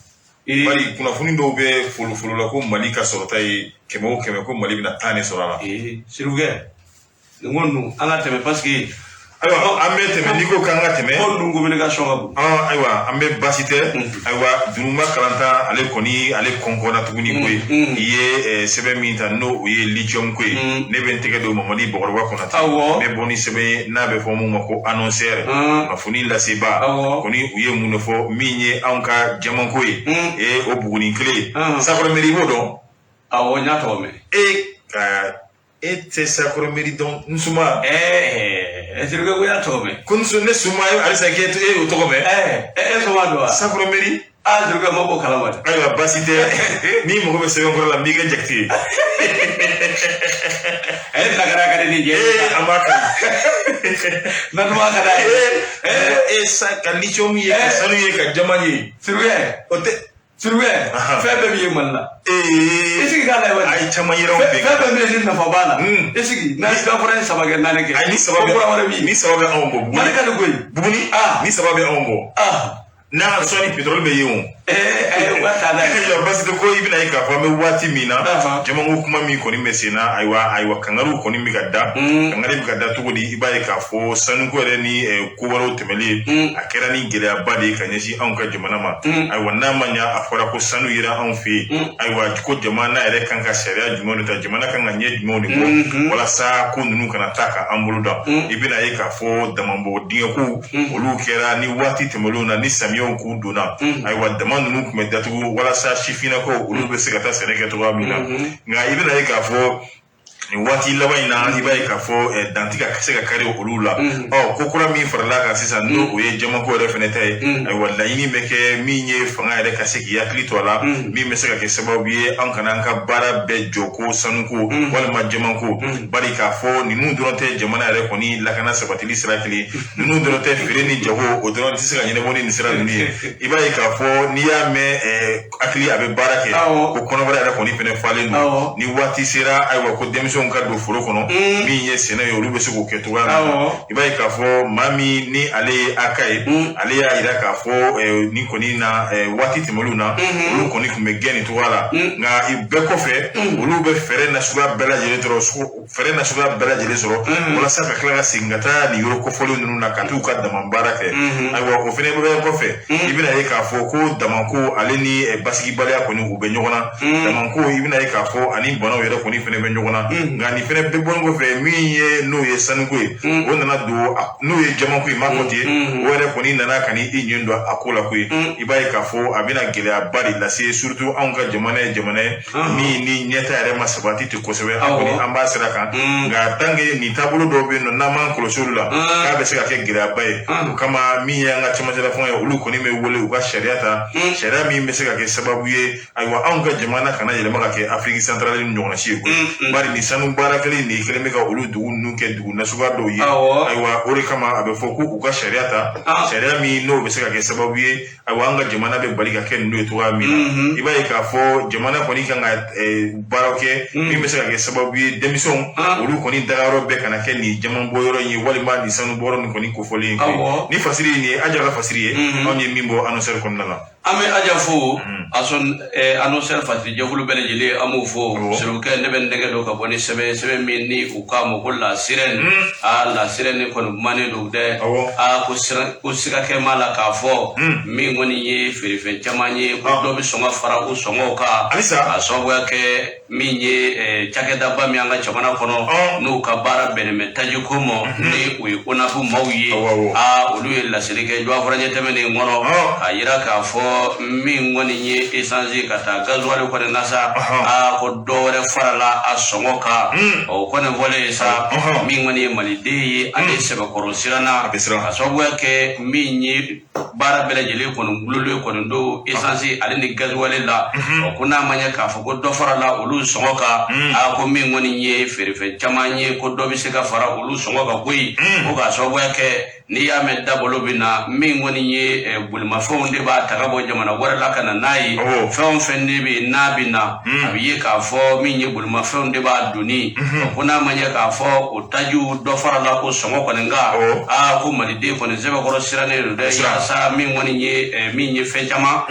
Bari kunnafoni dɔw bɛ folofolo la ko Mali ka sɔrɔta ye 100 o 100, ko Mali bɛna 10 de sɔrɔ a la. Ee, Serifukɛ, nin ko ninnu, an ka tɛmɛ parce que Ayiwa, an bɛ tɛmɛ. N'i ko k'an ka tɛmɛ, ko ninnu communication ka bon. Ayiwa, an bɛ baasi tɛ. Ayiwa, Dununba kalanta ale kɔni ale kɔnkɔnna tuguni koyi. I ye sɛbɛn min ta, n'o o ye lithium ko ye, ne bɛ n tɛgɛ don Mamadi Bakɔrɔba kɔnɔ. N bɛ bɔ ni sɛbɛn ye n'a bɛ fɔ mun ma ko Annonceur, kunnafoni laseba. Kɔni u ye mun de fɔ? Min ye anw ka jamanko ye, o Buguni kelen Sakɔrɔ Meri, i b'o dɔn? Awɔ, n y'a tɔgɔ mɛn. E ka e tɛ Sakɔrɔ Meri dɔn, n suma? Ɛɛ, Serifukɛ, ko y'a tɔgɔ mɛn. Ko ne suma halisa k'e e y'o tɔgɔ mɛn. Ɛɛ, e suma don wa? Sakɔrɔ Meri. Aa, Serifukɛ, ma b'o kalama dɛ. Ayiwa, baasi tɛ. N'i mago bɛ sɛbɛnkɔrɔ la, n b'i kɛ jakite ye. E lagara ka di ni jɛ. Ee, an b'a kan. Natuma ka d'a ye. Ee, sa ka lithium ye, ka sanu ye, ka jama ye. Serifukɛ. O tɛ. Serifukɛ, fɛn bɛɛ bɛ ye Mali la. Ee. I sigi k'a lajɛ. A ye caman yɛrɛw bɛɛ. Fɛn bɛɛ bɛ yen ni nafa b'a la. I sigi n'a ye dɔ ye saba kɛ, naani kɛ. Ayi, ni saba bɛ ko kura wɛrɛ bɛ yen. Ni saba bɛ anw bɔ. Mali ka di koyi. Buguni. Ni saba bɛ anw bɔ. N'a sɔnni pétrole bɛ yen o. Ee, u ka taa n'a ye. Ayiwa, basi tɛ. Ko i bɛna ye k'a fɔ an bɛ waati min na, jamanko kuma min kɔni bɛ sen na, ayiwa, kangariw kɔni bɛ ka da. Kangari bɛ ka da cogo di? I b'a ye k'a fɔ sanuko yɛrɛ ni ko wɛrɛw tɛmɛlen, a kɛra ni gɛlɛyaba de ye ka ɲɛsin anw ka jamana ma. Ayiwa, n'a ma ɲa a fɔra ko sanu yera anw fɛ yen, ayiwa, ko jamana yɛrɛ kan ka sariya jumɛnw de ta, jamana kan ka ɲɛ jumɛnw de bɔ walasa ko ninnu kana taa ka an bolo da? I bɛna ye k'a fɔ damabɔ dingɛkow olu kɛra ni waati tɛmɛnlenw na, ni samiyaw k'u donna, ayiwa, dama Dama ninnu tun bɛ datugu walasa sifinnakaw olu bɛ se ka taa sɛnɛ kɛ cogoya min na. Nka i bɛna ye k'a fɔ nin waati laban in na, i b'a ye k'a fɔ dan tɛ ka se ka kari olu la. Ɔ, ko kura min farala kan sisan, n'o o ye jamako yɛrɛ fɛnɛ ta ye, ayiwa, laɲini bɛ kɛ min ye, fanga yɛrɛ ka se k'i hakili to a la, min bɛ se ka kɛ sababu ye an kana an ka baara bɛɛ jɔ ko sanuko walima jamanko, bari k'a fɔ ninnu dɔrɔn tɛ jamana yɛrɛ kɔni lakana sabatili sira kelen, ninnu dɔrɔn tɛ feere ni jago, o dɔrɔn tɛ se ka ɲɛnabɔ ni nin sira ninnu ye. I b'a ye k'a fɔ n'i y'a mɛn hakili a bɛ baara kɛ, ko kɔnɔbara yɛrɛ kɔni fɛnɛ falen don. Ni waati sera, ayiwa, ko denmisɛnw ka don foro kɔnɔ, min ye sɛnɛ ye, olu bɛ se k'o kɛ cogoya min na. I b'a ye k'a fɔ maa min ni ale ye aka ye, ale y'a yira k'a fɔ nin kɔni na, waati tɛmɛnlenw na, olu kɔni tun bɛ gɛn nin cogoya la. Nka i bɛɛ kɔfɛ, olu bɛ fɛɛrɛ nasuguya bɛɛ lajɛlen sɔrɔ, fɛɛrɛ nasuguya bɛɛ lajɛlen sɔrɔ walasa ka tila ka segin ka taa nin yɔrɔ kofɔlen ninnu na ka t'u ka dama baara kɛ. Ayiwa, o fɛnɛ bɛ kɔfɛ, i bɛna ye k'a fɔ ko damako ale ni basigibaliya kɔni u bɛ ɲɔgɔn na. Damako, i bɛna ye k'a fɔ ani banaw yɛrɛ kɔni fɛnɛ bɛ ɲɔgɔn na. Nka nin fɛnɛ bɛɛ bɔlen kɔfɛ, min ye n'o ye sanuko ye, o nana don, n'o ye jamako ye, m'a fɔ ten, o yɛrɛ kɔni nana ka n'i ɲin don a ko la koyi. I b'a ye k'a fɔ a bɛna gɛlɛyaba de lase, surtout anw ka jamana ye jamana ye min ni ɲɛta yɛrɛ ma sabati ten kosɛbɛ. An kɔni an b'a sira kan, nka tant que nin taabolo dɔw bɛ yen nɔ, n'an m'an kɔlɔsi olu la, k'a bɛ se ka kɛ gɛlɛyaba ye. O kama, min ye an ka cɛmancɛla fanga ye, olu kɔni bɛ wele u ka sariya ta, sariya min bɛ se ka kɛ sababu ye, ayiwa, anw ka jamana kana yɛlɛma ka kɛ Afrique centrale ni ɲɔgɔnna si ye koyi. Bari nin sanu baara kelen nin kɛlen bɛ ka olu dugu ninnu kɛ dugu nasuguya dɔw ye. Ayiwa, o de kama a bɛ fɔ ko u ka sariya ta, sariya min n'o bɛ se ka kɛ sababu ye, ayiwa, an ka jamana bɛ bali ka kɛ ninnu ye cogoya min na. I b'a ye k'a fɔ jamana kɔni kan ka baaraw kɛ min bɛ se ka kɛ sababu ye denmisɛnw olu kɔni dagayɔrɔ bɛɛ kana kɛ nin jaman bɔyɔrɔ in ye walima nin sanu bɔyɔrɔ nin kɔni kofɔlen ye koyi. Ni fasiri ye nin ye, Aja ka fasiri ye, anw ye min bɔ annonceur kɔnɔna la. An bɛ Aja fo, Ason annonceur fasiri jɛkulu bɛɛ lajɛlen, an b'o fo. Serikɛ, ne bɛ n tɛgɛ don ka bɔ ni sɛbɛn, sɛbɛn min ni u k'a ma ko La Sirène. Aa, La Sirène kɔni kumanen don dɛ. Aa, ko ko siga kɛ m'a la k'a fɔ min kɔni ye feerefɛn caman ye, ko dɔ bɛ sɔn ka fara u sɔngɔw kan, k'a sababuya kɛ min ye cakɛdaba min an ka jamana kɔnɔ, n'u ka baara bɛnnen bɛ tajiko ma, ni o ye ONAP maaw ye. Aa, olu ye laseli kɛ jɔfɔrɔjɛ tɛmɛnen kɔnɔ, k'a yira k'a fɔ min kɔni ye essence ka taa gasoil kɔni na sa, aa, ko dɔ wɛrɛ farala a sɔngɔ kan. O kɔni fɔlen sa, min kɔni ye maliden ye, ale sɛbɛkɔrɔ siranna, ka sababuya kɛ min ye baara bɛɛ lajɛlen kɔni gulonlen kɔni don essence ale ni gasoil la. Ɔ, ko n'a ma ɲɛ k'a fɔ ko dɔ farala olu sɔngɔ kan, aa, ko min kɔni ye feerefɛn caman ye, ko dɔ bɛ se ka fara olu sɔngɔ kan koyi. Ko k'a sababuya kɛ n'i y'a mɛn dabolo bɛ na, min kɔni ye bolimafɛnw de b'a ta ka bɔ jamana wɛrɛ la ka na n'a ye. Fɛn o fɛn de bɛ yen n'a bɛ na, a bɛ ye k'a fɔ min ye bolimafɛnw de b'a doni. Ko n'a ma ɲɛ k'a fɔ o tajiw dɔ farala o sɔngɔ kɔni kan, aa, ko maliden kɔni sɛbɛkɔrɔ sirannen don dɛ, yaasa min kɔni ye min ye fɛn caman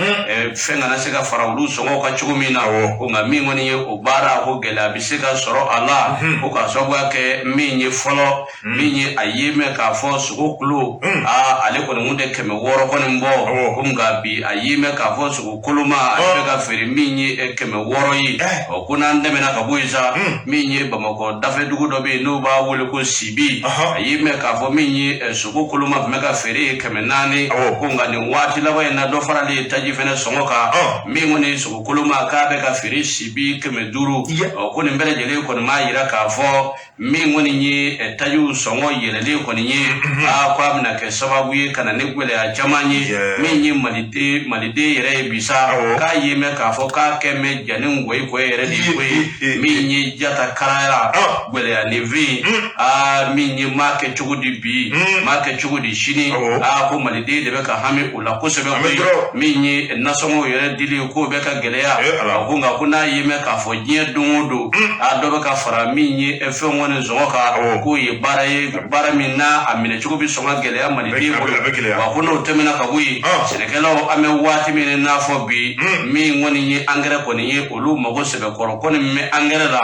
fɛn kana se ka fara olu sɔngɔw kan cogo min na. Ko nka min kɔni ye o baara, ko gɛlɛya bɛ se ka sɔrɔ a la, ko k'a sababuya kɛ min ye fɔlɔ, min ye a ye mɛn k'a fɔ sogo kilo, aa, ale kɔni kun tɛ 600 kɔni bɔ. Ko nka bi a ye mɛn k'a fɔ sogo koloma, ale bɛ ka feere min ye 600 ye. Ɔ, ko n'an tɛmɛna ka bɔ yen sa, min ye Bamakɔ dafɛ dugu dɔ bɛ yen n'o b'a wele ko Sibi, a ye mɛn k'a fɔ min ye sogo koloma tun bɛ ka feere ye 400. Ko nka nin waati laban in na, dɔ faralen taji fɛnɛ sɔngɔ kan, min kɔni ye sogo koloma, k'a bɛ ka feere Sibi 500. Ɔ, ko nin bɛɛ lajɛlen kɔni b'a yira k'a fɔ min kɔni ye tajiw sɔngɔ yɛlɛlen kɔni ye, aa, ko a bɛna kɛ sababu ye ka na ni gɛlɛya caman ye min ye maliden yɛrɛ ye bi sa. K'a ye mɛn k'a fɔ k'a kɛ mɛn ja ni ngɔyi kɔ yɛrɛ de ye koyi. Min ye jata kalaya gɛlɛya ni fin, aa, min ye maa kɛ cogo di bi, maa kɛ cogo di sini, aa, ko maliden de bɛ ka hami o la kosɛbɛ koyi. Min ye nasɔngɔw yɛrɛ dili ye, k'o bɛ ka gɛlɛya. Ko nka ko n'a ye mɛn k'a fɔ diɲɛ don o don, a dɔ bɛ ka fara min ye fɛn kɔni sɔngɔ kan, k'o ye baara ye, baara min n'a a minɛ cogo bɛ sɔn ka gɛlɛya maliden bolo. Wa ko n'o tɛmɛna ka bɔ yen, sɛnɛkɛlaw, an bɛ waati min n'a fɔ bi, min kɔni ye angɛrɛ kɔni ye, olu mago sɛbɛkɔrɔ kɔni bɛ angɛrɛ la.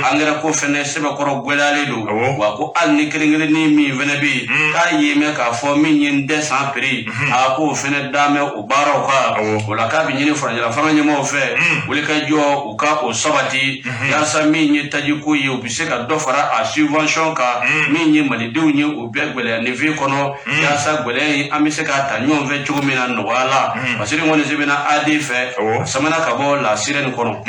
Angɛrɛ ko fɛnɛ sɛbɛkɔrɔ gɛlɛyalen don. Wa ko hali ni kelen kelennin min fɛnɛ bɛ yen, k'a ye mɛn k'a fɔ min ye n dɛ san piri, a k'o fɛnɛ dan bɛ o baaraw kan. O la k'a bɛ ɲini furancɛla fanga ɲɛmaaw fɛ, wulikajɔ u ka o sabati, yaasa min ye tajiko ye, u bɛ se ka dɔ fara a subvention kan, min ye malidenw ye, u bɛɛ gɛlɛya ni fɛn kɔnɔ. kɔnɔ yaasa gɛlɛya in an bɛ se k'a ta ɲɔgɔn fɛ cogo min na nɔgɔya la. Fasiri kɔni sɛbɛnna AD fɛ, a samana ka bɔ La Sirène kɔnɔ.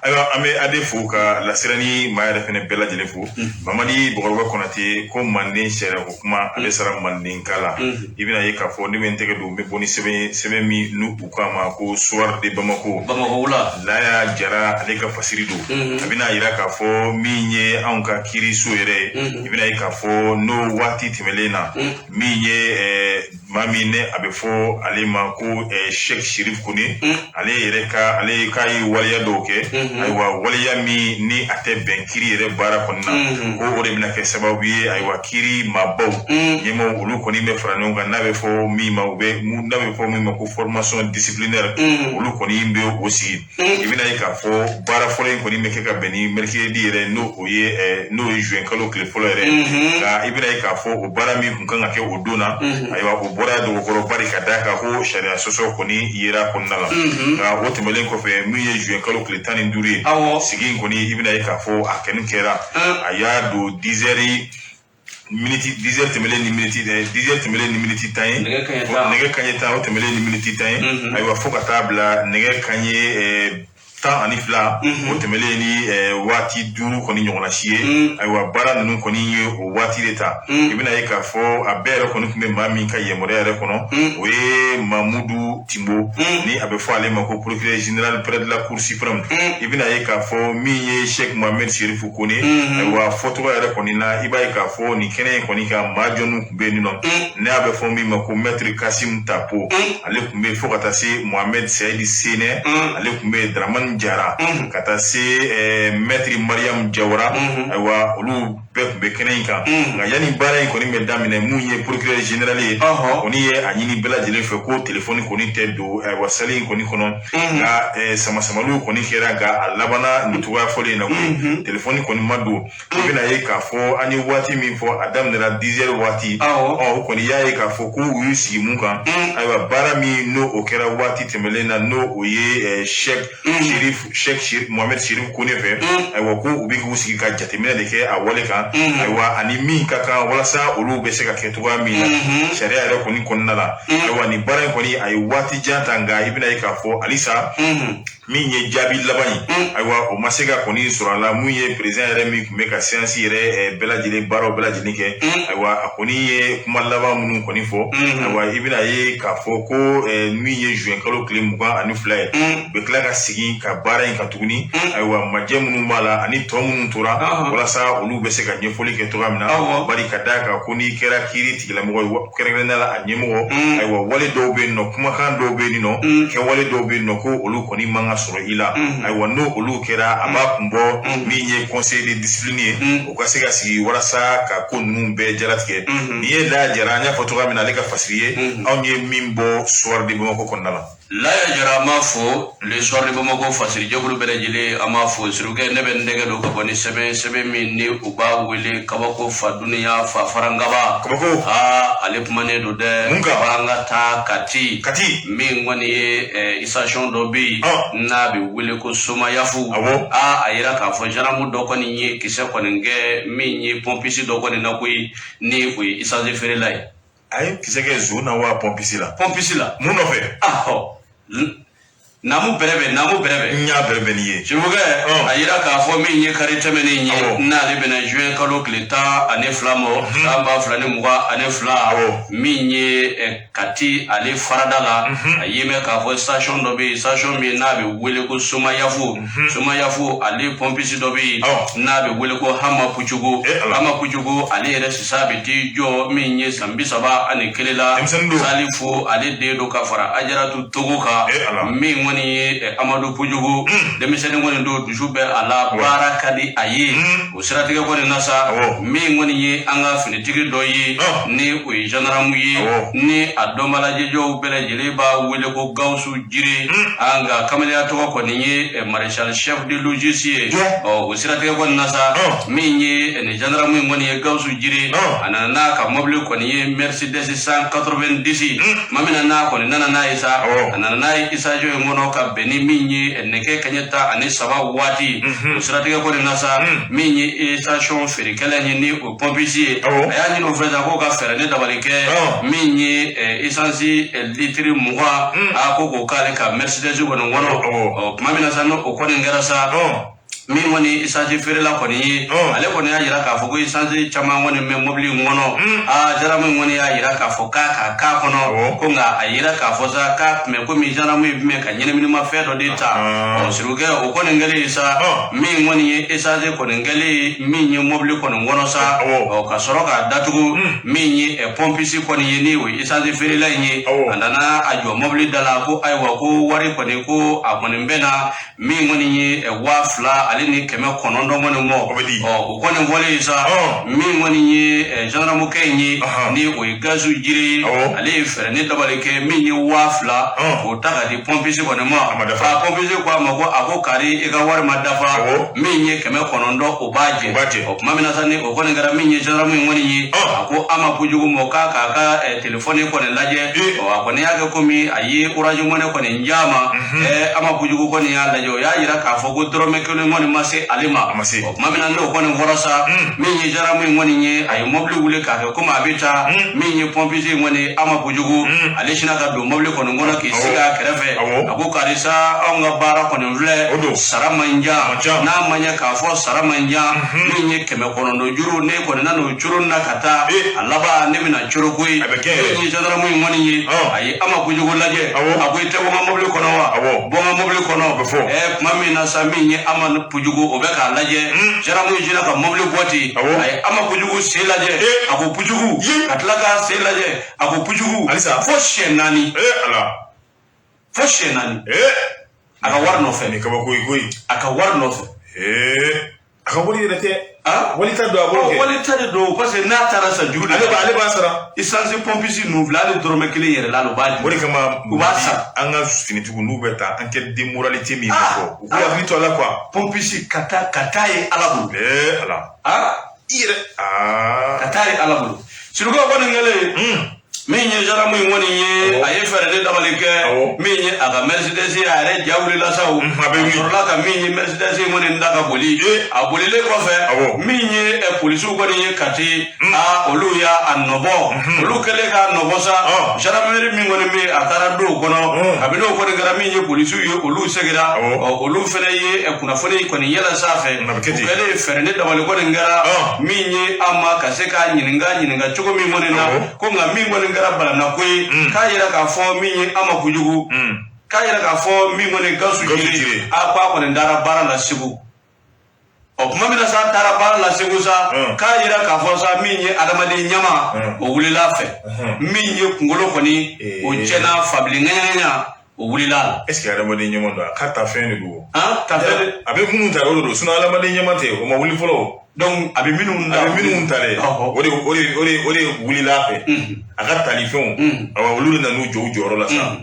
Ayiwa, an bɛ AD fo ka La Sirène maa yɛrɛ fɛnɛ bɛɛ lajɛlen fo. Mamadi Bɔkɔrɔba Kɔnate ko manden sariya ko kuma, ale sara mandenka la. I bɛna ye k'a fɔ ne bɛ n tɛgɛ don, n bɛ bɔ ni sɛbɛn ye, sɛbɛn min n'u u k'a ma ko Soir de Bamako. Bamakɔ wula. Laya Jara, ale ka fasiri don. A bɛna yira k'a fɔ min ye anw ka kiiriso yɛrɛ ye, i bɛna ye k'a fɔ n'o waati tɛmɛlen na, min ye maa min ne a bɛ fɔ ale ma ko Sheikh Sherif Kone, ale yɛrɛ ka ale k'a ye waleya dɔw kɛ. Ayiwa, waleya min ni a tɛ bɛn kiiri yɛrɛ baara kɔni na, ko o de bɛna kɛ sababu ye, ayiwa, kiiri maabaw ɲɛmaaw, olu kɔni bɛ fara ɲɔgɔn kan, n'a bɛ fɔ min ma u bɛ n'a bɛ fɔ min ma ko formation disciplinaire, olu kɔni bɛ o sigi. I bɛna ye k'a fɔ baara fɔlɔ in kɔni bɛ kɛ ka bɛn ni mercredi yɛrɛ, n'o ye juin kalo tile fɔlɔ yɛrɛ. Nka i bɛna ye k'a fɔ o baara min kun kan ka kɛ o don na, ayiwa, o bɔra dɔgɔkɔrɔ, bari ka d'a kan ko sariya sɔsɔ kɔni yera kɔnɔna la. Nka o tɛmɛnen kɔfɛ, min ye juin kalo tile 15 ye, sigi in kɔni, i bɛna ye k'a fɔ a kɛni kɛra, a y'a don 10 heures miniti 10 heures tɛmɛlen ni miniti 10 heures tɛmɛlen ni miniti 10 ye. Nɛgɛ kanɲɛ 10. Nɛgɛ kanɲɛ 10, o tɛmɛlen ni miniti 10 ye, ayiwa, fo ka taa bila nɛgɛ kanɲɛ 12, o tɛmɛlen ni waati 5 kɔni ɲɔgɔnna si ye. Ayiwa, baara ninnu kɔni ye o waati de ta. I bɛna ye k'a fɔ a bɛɛ yɛrɛ kɔni tun bɛ maa min ka yamaruya yɛrɛ kɔnɔ, o ye Mamudu Timbo, ni a bɛ fɔ ale ma ko procureur général près de la Cour suprême. I bɛna ye k'a fɔ min ye Sheikh Mohamed Chérif Kone, ayiwa, fɔcogo yɛrɛ kɔni na, i b'a ye k'a fɔ nin kɛnɛ in kɔni kan, maa jɔnniw tun bɛ yen nɔ, n'a bɛ fɔ min ma ko maître Kasim Tapo, ale tun bɛ, fo ka taa se Mohamed Saïd Sene, ale tun bɛ, Dramani Jara, ka taa se maître Mariam Jawara. Ayiwa, olu bɛɛ tun bɛ kɛnɛ in kan. Nka yanni baara in kɔni bɛ daminɛ, mun ye procureur général ye, kɔni ye a ɲini bɛɛ lajɛlen fɛ ko telefɔni kɔni tɛ don, ayiwa, salle in kɔni kɔnɔ. Nka samasamaliw kɔni kɛra, nka a labanna nin cogoya fɔlen in na koyi, telefɔni kɔni ma don. I bɛna ye k'a fɔ an ye waati min fɔ, a daminɛra 10 heures waati. Ɔ, o kɔni y'a ye k'a fɔ ko u y'u sigi mun kan? Ayiwa, baara min n'o o kɛra waati tɛmɛlen na, n'o o ye Sheikh Chérif, Sheikh Mohamed Chérif Kone fɛ, ayiwa, ko u bɛ k'u sigi ka jateminɛ de kɛ a wale kan, ayiwa, ani min ka kan walasa olu bɛ se ka kɛ cogoya min na sariya yɛrɛ kɔni kɔnɔna la. Ayiwa, nin baara in kɔni, a ye waati jan ta, nka i bɛna ye k'a fɔ halisa min ye jaabi laban ye, ayiwa, o ma se ka kɔni sɔrɔ a la. Mun ye président yɛrɛ min tun bɛ ka séance yɛrɛ bɛɛ lajɛlen baaraw bɛɛ lajɛlen kɛ, ayiwa, a kɔni ye kuma laban minnu kɔni fɔ, ayiwa, i bɛna ye k'a fɔ ko min ye juin kalo tile 22 ye, u bɛ tila ka segin ka baara in kan tuguni. Ayiwa, majɛ minnu b'a la ani tɔ minnu tora, walasa olu bɛ se ka ɲɛfɔli kɛ cogoya min na, bari ka d'a kan ko n'i kɛra kiiri tigilamɔgɔ ye, kɛrɛnkɛrɛnnenya la a ɲɛmɔgɔ, ayiwa, wale dɔw bɛ yen nɔ, kumakan dɔw bɛ yen nɔ, kɛwale dɔw bɛ yen nɔ, ko olu kɔni man ka sɔrɔ i la. Ayiwa, n'o olu kɛra, a b'a kun bɔ min ye conseil de discipline ye, o ka se ka sigi walasa ka ko ninnu bɛɛ jalatigɛ. Nin ye Laya Jara, an y'a fɔ cogoya min na, ale ka fasiri ye anw ye min bɔ Soir de Bamako kɔnɔna la. Laya Jara, an b'a fo. Le Soir de Bamako fasiri jɛkulu bɛɛ lajɛlen, an b'a fo. Surukɛ, ne bɛ n tɛgɛ don ka bɔ ni sɛbɛn, sɛbɛn min ni u b'a wele kabako fa duniya fa farangaba. Kabako. Aa, ale kumanen don dɛ. Mun kan? F'an ka taa Kati. Kati. Min kɔni ye station dɔ bɛ yen n'a bɛ wele ko Somayafu. Aa, a yira k'a fɔ gendarme dɔ kɔni ye kisɛ kɔni kɛ min ye pompiste dɔ kɔni na koyi, ni o ye essence feerela ye. A ye kisɛ kɛ zon na wa pompiste la? Pompiste la. Mun nɔfɛ? Ahɔ, namu bɛrɛbɛ, namu bɛrɛbɛ. N y'a bɛrɛbɛ n'i ye. Sirifukɛ, a yira k'a fɔ min ye kari tɛmɛnen ye, n'ale bɛna juin kalo tile 12 ma san 2022, min ye Kati ale farada la, a ye mɛn k'a fɔ station dɔ bɛ yen, station min n'a bɛ wele ko Somayafu. Somayafu ale pompiste dɔ bɛ yen n'a bɛ wele ko Hama Pujugu. Hama Pujugu, ale yɛrɛ sisan bɛ t'i jɔ min ye san 31 la. Salifu ale den don ka fara Ajaratu Togo kan, min kɔni ye Amadu Pujugu. Denmisɛnnin kɔni don, dusu bɛ a la, baara ka di a ye. O siratigɛ kɔni na sa, min kɔni ye an ka finitigi dɔ ye, ni o ye gendarme ye, ni a dɔnbalajɛjɔw bɛɛ lajɛlen b'a wele ko Gawusu Jire, an ka kamalenya tɔgɔ kɔni ye maréchal chef de logis ye. Ɔ, o siratigɛ kɔni na sa, min ye nin gendarme in kɔni ye, Gawusu Jire, a nana n'a ka mobili kɔni ye, Mercedes 190. Tuma min na n'a kɔni nana n'a ye sa, a nana n'a ye station in kɔnɔ. sɔrɔ ka bɛn ni min ye nɛgɛ kaɲɛ 13 waati. O siratigɛ kɔni na sa, min ye station feerekɛla ye, ni o pɔnpisi ye, a y'a ɲini o fɛ sa k'o ka fɛɛrɛ ni dabali kɛ min ye esansi litiri 20, a ko k'o k'ale ka Mercedes kɔni kɔnɔ. Ɔ, tuma min na sa, n'o kɔni kɛra sa, min kɔni esansi feerela kɔni ye, ale kɔni y'a jira k'a fɔ ko esansi caman kɔni bɛ mobili in kɔnɔ. Aa, gendarme in kɔni y'a jira k'a fɔ k'a ka k'a kɔnɔ, ko nka a yira k'a fɔ sa k'a tun bɛ komi gendarme in tun bɛ ka ɲɛnaminimafɛn dɔ de ta. Ɔ, sirikɛ, o kɔni kɛlen sa, min kɔni ye esansi kɔni kɛlen min ye mobili kɔni kɔnɔ sa, ɔ, ka sɔrɔ k'a datugu, min ye pɔnpisi kɔni ye, ni o ye esansi feerela in ye, a nana a jɔ mobili da la ko ayiwa, ko wari kɔni, ko a kɔni bɛ na min kɔni ye 2900 kɔni mɔ. Ɔ, o kɔni fɔlen sa, min kɔni ye gendarmekɛ in ye, ni o ye Gasu Jire ye, ale ye fɛɛrɛ ni dabali kɛ min ye 2000 k'o ta ka di pɔnpisi kɔni ma. A pɔnpisi ko a ma ko a ko kari, i ka wari ma dafa, min ye 900, o b'a jɛ. Ɔ, tuma min na sa, ni o kɔni kɛra, min ye gendarme in kɔni ye, a ko Ama Pujugu ma k'a k'a ka telefɔni kɔni lajɛ. Ɔ, a kɔni y'a kɛ komi a ye Orange Money kɔni d'a ma. Ama Pujugu kɔni y'a lajɛ, o y'a yira k'a fɔ ko dɔrɔmɛ kelen kɔni ma se ale ma. Ɔ, tuma min na n'o kɔni fɔra sa, min ye gendarme in kɔni ye, a ye mɔbili wuli k'a kɛ komi a bɛ taa. Min ye pɔnpisi in kɔni, Ama Pujugu, ale sinna ka don mɔbili kɔni kɔnɔ k'i sigi a kɛrɛfɛ. A ko karisa, anw ka baara kɔni filɛ, sara man jan. N'a ma ɲɛ k'a fɔ sara man jan, min ye 900 juru, ne kɔni nan'o coro na ka taa a laban, ne bɛna coro koyi. Min ye gendarme in kɔni ye, a ye Ama Pujugu lajɛ, a ko i tɛ bɔ n ka mɔbili kɔnɔ wa? Bɔ n ka mɔbili kɔnɔ. Tuma min na sa, min ye Ama Pujugu, o bɛ k'a lajɛ, gendarme in sinna ka mɔbili bɔ ten, a ye Ama Pujugu sen lajɛ, a ko Pujugu, ka tila k'a sen lajɛ, a ko Pujugu, fo siɲɛ 4, fo siɲɛ 4, a ka wari nɔfɛ. Nin kabako ye koyi. A ka wari nɔfɛ. A ka wari yɛrɛ tɛ. Wali ta don a bolo kɛ. Wali ta de don, parce que n'a taara sa juru de. Ale b'a sara. Essence pompiste ninnu filɛ, hali dɔrɔmɛ kelen yɛrɛ la, u b'a di. O de kama u b'a sara. An ka finitigiw n'u bɛ taa enquête de moralité min bɛ fɔ, u k'u hakili to a la quoi. Pompiste ka taa ye Ala bolo. Ala. I yɛrɛ. Ka taa ye Ala bolo. Sirikuba kɔni kɛlen, min ye gendarme in kɔni ye, a ye fɛɛrɛ de dabali kɛ min ye a ka Mercedes ye, a yɛrɛ ja wulila sa, o a sɔrɔla ka min ye Mercedes in kɔni da ka boli. A bolilen kɔfɛ, min ye polisiw kɔni ye Kati, a olu y'a nɔbɔ. Olu kɛlen k'a nɔbɔ sa, gendarmerie min kɔni bɛ yen, a taara don o kɔnɔ. Kabini o kɔni kɛra, min ye polisiw ye, olu seginna. Olu fana ye kunnafoni kɔni yɛlɛ sanfɛ. O kɛlen, fɛɛrɛ ni dabali kɔni kɛra min ye an ma ka se k'a ɲininka cogo min kɔni na, ko nka min kɔni kɛra balanako ye, k'a yira k'a fɔ min ye Ama Pujugu, k'a yira k'a fɔ min kɔni Gawusu Jire, a ko a kɔni taara baara la Segu. Ɔ, tuma min na sa, a taara baara la Segu sa, k'a yira k'a fɔ sa, min ye adamaden ɲama, o wulila a fɛ, min ye kunkolo kɔni, o tiɲɛna, fabili ŋaɲaŋaɲa, o wulila a la. Est ce que adamaden ɲama don? A ka ta fɛn de don. Ta fɛn. A bɛ minnu ta, o de don. Sinon adamaden ɲama tɛ, o ma wuli fɔlɔ. Donc a bɛ minnu ta, a bɛ minnu ta dɛ, o de wulila a fɛ. A ka talifɛnw, awa, olu de nan'u jɔ u jɔyɔrɔ la sa.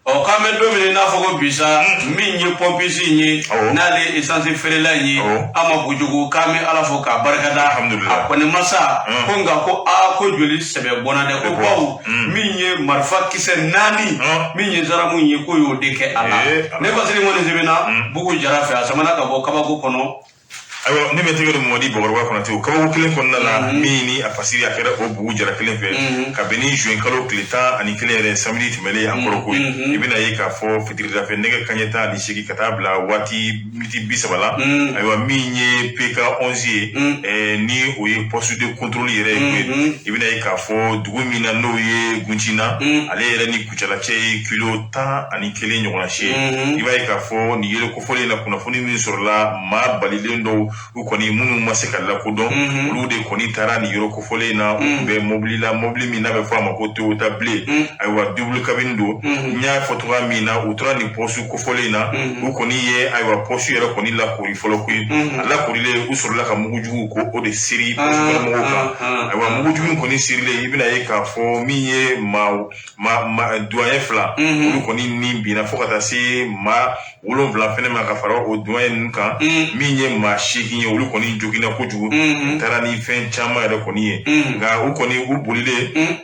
Ɔ, k'an bɛ don min na, i n'a fɔ ko bi sa, min ye pɔnpisi in ye, n'ale ye essence feerela in ye, Ama Pujugu, k'an bɛ Ala fo k'a barikada. A kɔni ma sa, ko nka ko aa, ko joli sɛbɛ bɔnna dɛ, ko bawo min ye marifa kisɛ 4, min ye gendarme ye, k'o y'o de kɛ a la. Ne Basiri kɔni sɛbɛnna Bugu Jara fɛ, a samana ka bɔ kabako kɔnɔ. Ayiwa, ne bɛ tɛgɛ don Mamadi Bakɔrɔba Kɔnatɛ, o kabako kelen kɔnɔna la, min ni a fasiri a kɛra o Bugu Jara kelen fɛ, ka bɛn ni juin kalo tile 11 yɛrɛ, samedi tɛmɛlen an kɔrɔ koyi. I bɛna ye k'a fɔ fitiridafɛ nɛgɛ kaɲɛ 18 ka taa bila waati miniti 30 la, ayiwa, min ye PK 11 ye, ni o ye poste de contrôle yɛrɛ ye, i bɛna ye k'a fɔ dugu min na, n'o ye Guncina, ale yɛrɛ ni Kucala cɛ ye kilo 11 ɲɔgɔnna si ye. I b'a ye k'a fɔ nin yɛrɛ kofɔlen na, kunnafoni min sɔrɔla, maa balilen dɔw u kɔni minnu ma se ka lakodɔn, olu de kɔni taara nin yɔrɔ kofɔlen in na. U tun bɛ mobili la, mobili min n'a bɛ fɔ a ma ko Toyota bleu, ayiwa, double cabine don. N y'a fɔ cogoya min na, u tora nin poste kofɔlen in na, u kɔni ye, ayiwa, poste yɛrɛ kɔni lakori fɔlɔ koyi. A lakorilen, u sɔrɔla ka mugujugu ko o de seri poste kɔnɔmɔgɔw kan. Ayiwa, mugujugu in kɔni sirilen, i bɛna ye k'a fɔ min ye maa douanier 2, olu kɔni ni binna, fo ka taa se maa 7 fɛnɛ ma ka fara o douanier ninnu kan. Min ye maa 8 ye, olu kɔni joginna kojugu, u taara ni fɛn caman yɛrɛ kɔni ye. Nka u kɔni u bolilen.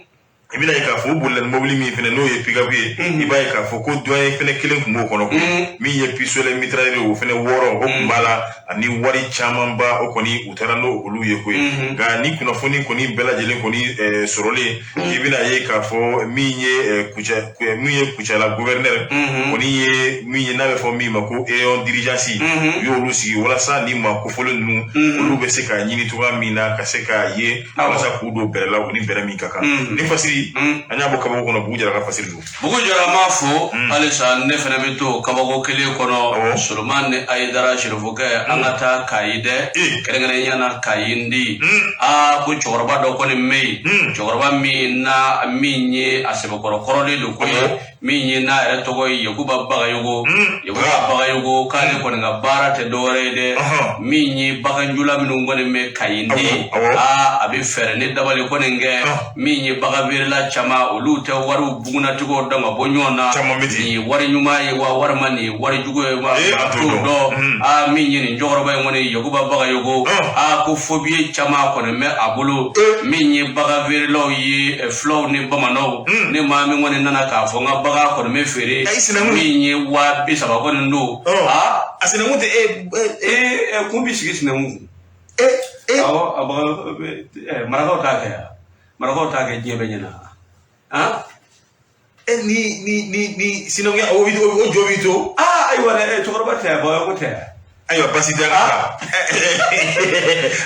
I bɛna ye k'a fɔ u bolila ni mobili min fɛnɛ n'o ye pick-up ye, i b'a ye k'a fɔ ko douanier fɛnɛ kelen tun b'o kɔnɔ koyi, min ye pistolet mitrailleur o fɛnɛ 6, o tun b'a la, ani wari camanba, o kɔni u taara n'o olu ye koyi. Nka ni kunnafoni kɔni bɛɛ lajɛlen kɔni sɔrɔlen, i bɛna ye k'a fɔ min ye Kucala, min ye Kucala gouverneur kɔni ye, min ye n'a bɛ fɔ min ma ko réunion d'urgence, u y'olu sigi walasa ni maa kofɔlen ninnu, olu bɛ se ka ɲini cogoya min na ka se k'a ye, walasa k'u don bɛrɛ la, u ni bɛrɛ min ka kan. Ni fasiri, an y'a bɔ kabako kɔnɔ, Bugu Jara ka fasiri don. Bugu Jara m'a fo halisa. Ne fana bɛ to kabako kelen kɔnɔ, Solomani Ayidara Sirifokɛ. An ka taa Kayi dɛ, kɛrɛnkɛrɛnnenya na Kayi Ndi. Aa, ko cɛkɔrɔba dɔ kɔni bɛ yen, cɛkɔrɔba min na min ye a sɛbɛkɔrɔ kɔrɔlen don ko ye min ye n'a yɛrɛ tɔgɔ ye Yakuba Bagayogo. Yakuba Bagayogo k'ale kɔni ka baara tɛ dɔwɛrɛ ye dɛ, min ye baganjula minnu kɔni bɛ Kayi Ndi. Aa, a bɛ fɛɛrɛ ni dabali kɔni kɛ, min ye bagan feerela caman, olu tɛ wariw bugunnatigɛw dɔn ka bɔ ɲɔgɔn na. Nin ye wari ɲuman ye wa, walima nin ye wari jugu ye wa, t'o dɔn. Aa, min ye nin cɛkɔrɔba in kɔni, Yakuba Bagayogo, aa, ko faux billet caman kɔni bɛ a bolo. Min ye bagan feerelaw ye, fulaw ni bamananw, ni maa min kɔni nana k'a fɔ n ka bagan kɔni bɛ feere, min ye 30.000 kɔni don. Aa, a sinankun tɛ e ee, kun bɛ sigi sinankun kun. Awɔ, a bagan marakaw t'a kɛ yan, marakaw t'a kɛ diɲɛ bɛɛ ɲɛna. Han. E ni sinankunya o jɔ b'i to. Aa, ayiwa dɛ, cɛkɔrɔba tɛ, Bagayogo tɛ. Ayiwa, basi tɛ, an ka taa.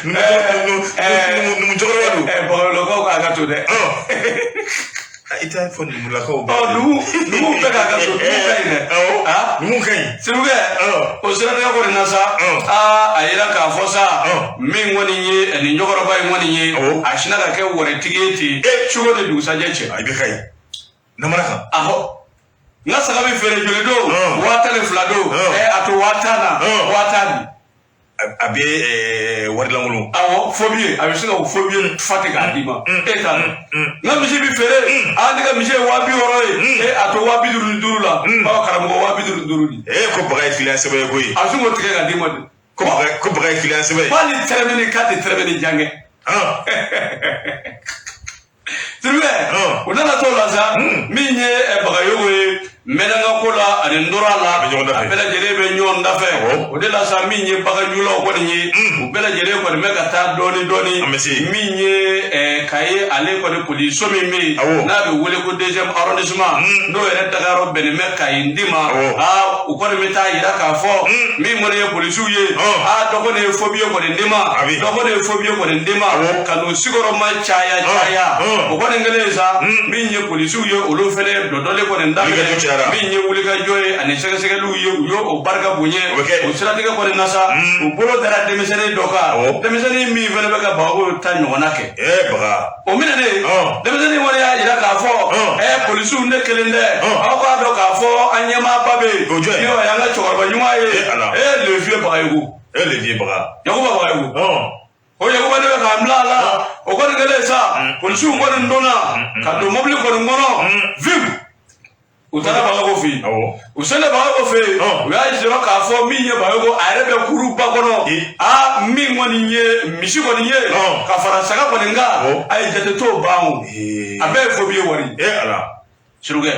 Numu cɛkɔrɔba don. Bagayolakaw k'a ka to dɛ. I t'a fɔ numulakaw. Ɔ, numu bɛɛ k'a ka to, numu ka ɲi dɛ. Awɔ, numu ka ɲi. Sirikɛ, o siratigɛ kɔni na sa, aa, a yira k'a fɔ sa, min kɔni ye nin cɛkɔrɔba in kɔni ye, a sinna ka kɛ waritigi ye ten cogo ni dugusajɛ cɛ. A bɛ ka ɲi namara kan. Ahɔ, n ka saga bɛ feere joli don? 12.000 don. Ɛ, a to 10.000 na, 10.000 di. A bɛ wari lankolon. Awɔ, faux billet, a bɛ se ka faux billet fa ten k'a d'i ma, e t'a dɔn. N ka misi bɛ feere, aa, ne ka misi ye 60.000 ye, e, a to 55.000 la. Ɔ, karamɔgɔ, 55.000 di. Ee, ko baga ye client sɛbɛ ye koyi. A bɛ se k'o tigɛ k'a d'i ma de. Ko baga ye client sɛbɛ ye. Hali tɛrɛmɛni k'a tɛ tɛrɛmɛni jan kɛ. Sirikɛ, o nana t'o la sa, min ye Bagayogo ye, mɛnɛnka ko la ani ntora la, a bɛɛ lajɛlen bɛ ɲɔgɔn dafɛ. O de la sa, min ye baganjulaw kɔni ye, u bɛɛ lajɛlen kɔni bɛ ka taa dɔɔni dɔɔni. Min ye Kayi, ale kɔni poliso min bɛ yen n'a bɛ wele ko deuxième arrondissement, n'o yɛrɛ dagayɔrɔ bɛnnen bɛ Kayi Ndi ma. Aa, u kɔni bɛ taa yira k'a fɔ min kɔni ye polisiw ye, aa, dɔ kɔni ye faux billet kɔni d'i ma, dɔ kɔni ye faux billet kɔni d'i ma, ka n'u sigiyɔrɔma caya caya. O kɔni kɛlen sa, min ye polisiw ye, olu fɛnɛ dɔdɔli kɔni daminɛ, min ye wulikajɔ ye ani sɛgɛsɛgɛliw ye, u y'o barika bonya. O siratigɛ kɔni na sa, u bolo dara denmisɛnnin dɔ kan, denmisɛnnin min fɛnɛ bɛ ka Bagayogo ta ɲɔgɔnna kɛ. O minɛnen, denmisɛnnin kɔni y'a jira k'a fɔ, ɛ, polisiw, ne kelen tɛ, aw k'a dɔn k'a fɔ an ɲɛmaaba bɛ yen, n'o y'an ka cɛkɔrɔba ɲuman ye, e, le vieux Bagayogo. E, le vieux Baga. Yakuba Bagayogo. O Yakuba de bɛ k'an bila a la. O kɔni kɛlen sa, polisiw kɔni donna ka don mobili kɔni kɔnɔ, vive, u taara Bagayogo fɛ yen. U selen Bagayogo fɛ yen, u y'a sɔrɔ k'a fɔ min ye Bagayogo, a yɛrɛ bɛ kuruba kɔnɔ. Aa, min kɔni ye misi kɔni ye ka fara saga kɔni kan, a ye jate t'o ban o, a bɛɛ ye faux billet wari. Surukɛ,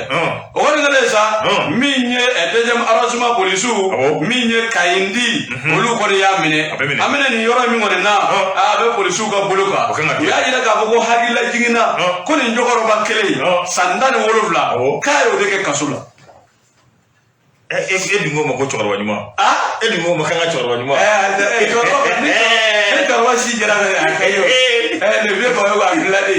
o kɔni kɛlen sa, min ye deuxième arrondissement polisiw, min ye Kayindi, olu kɔni y'a minɛ. An bɛna nin yɔrɔ min kɔni na, a bɛ polisiw ka bolo kan. U y'a jira k'a fɔ ko hakilila jiginna ko nin cɛkɔrɔba kelen, san 17, k'a y'o de kɛ kaso la. E dun ko ma ko cɛkɔrɔba ɲuman. E dun ko ma k'an ka cɛkɔrɔba ɲuman. Cɛkɔrɔba, ni cɛkɔrɔba si jɛra a ka ɲi o. Le vieux Bagayogo, a dilan de.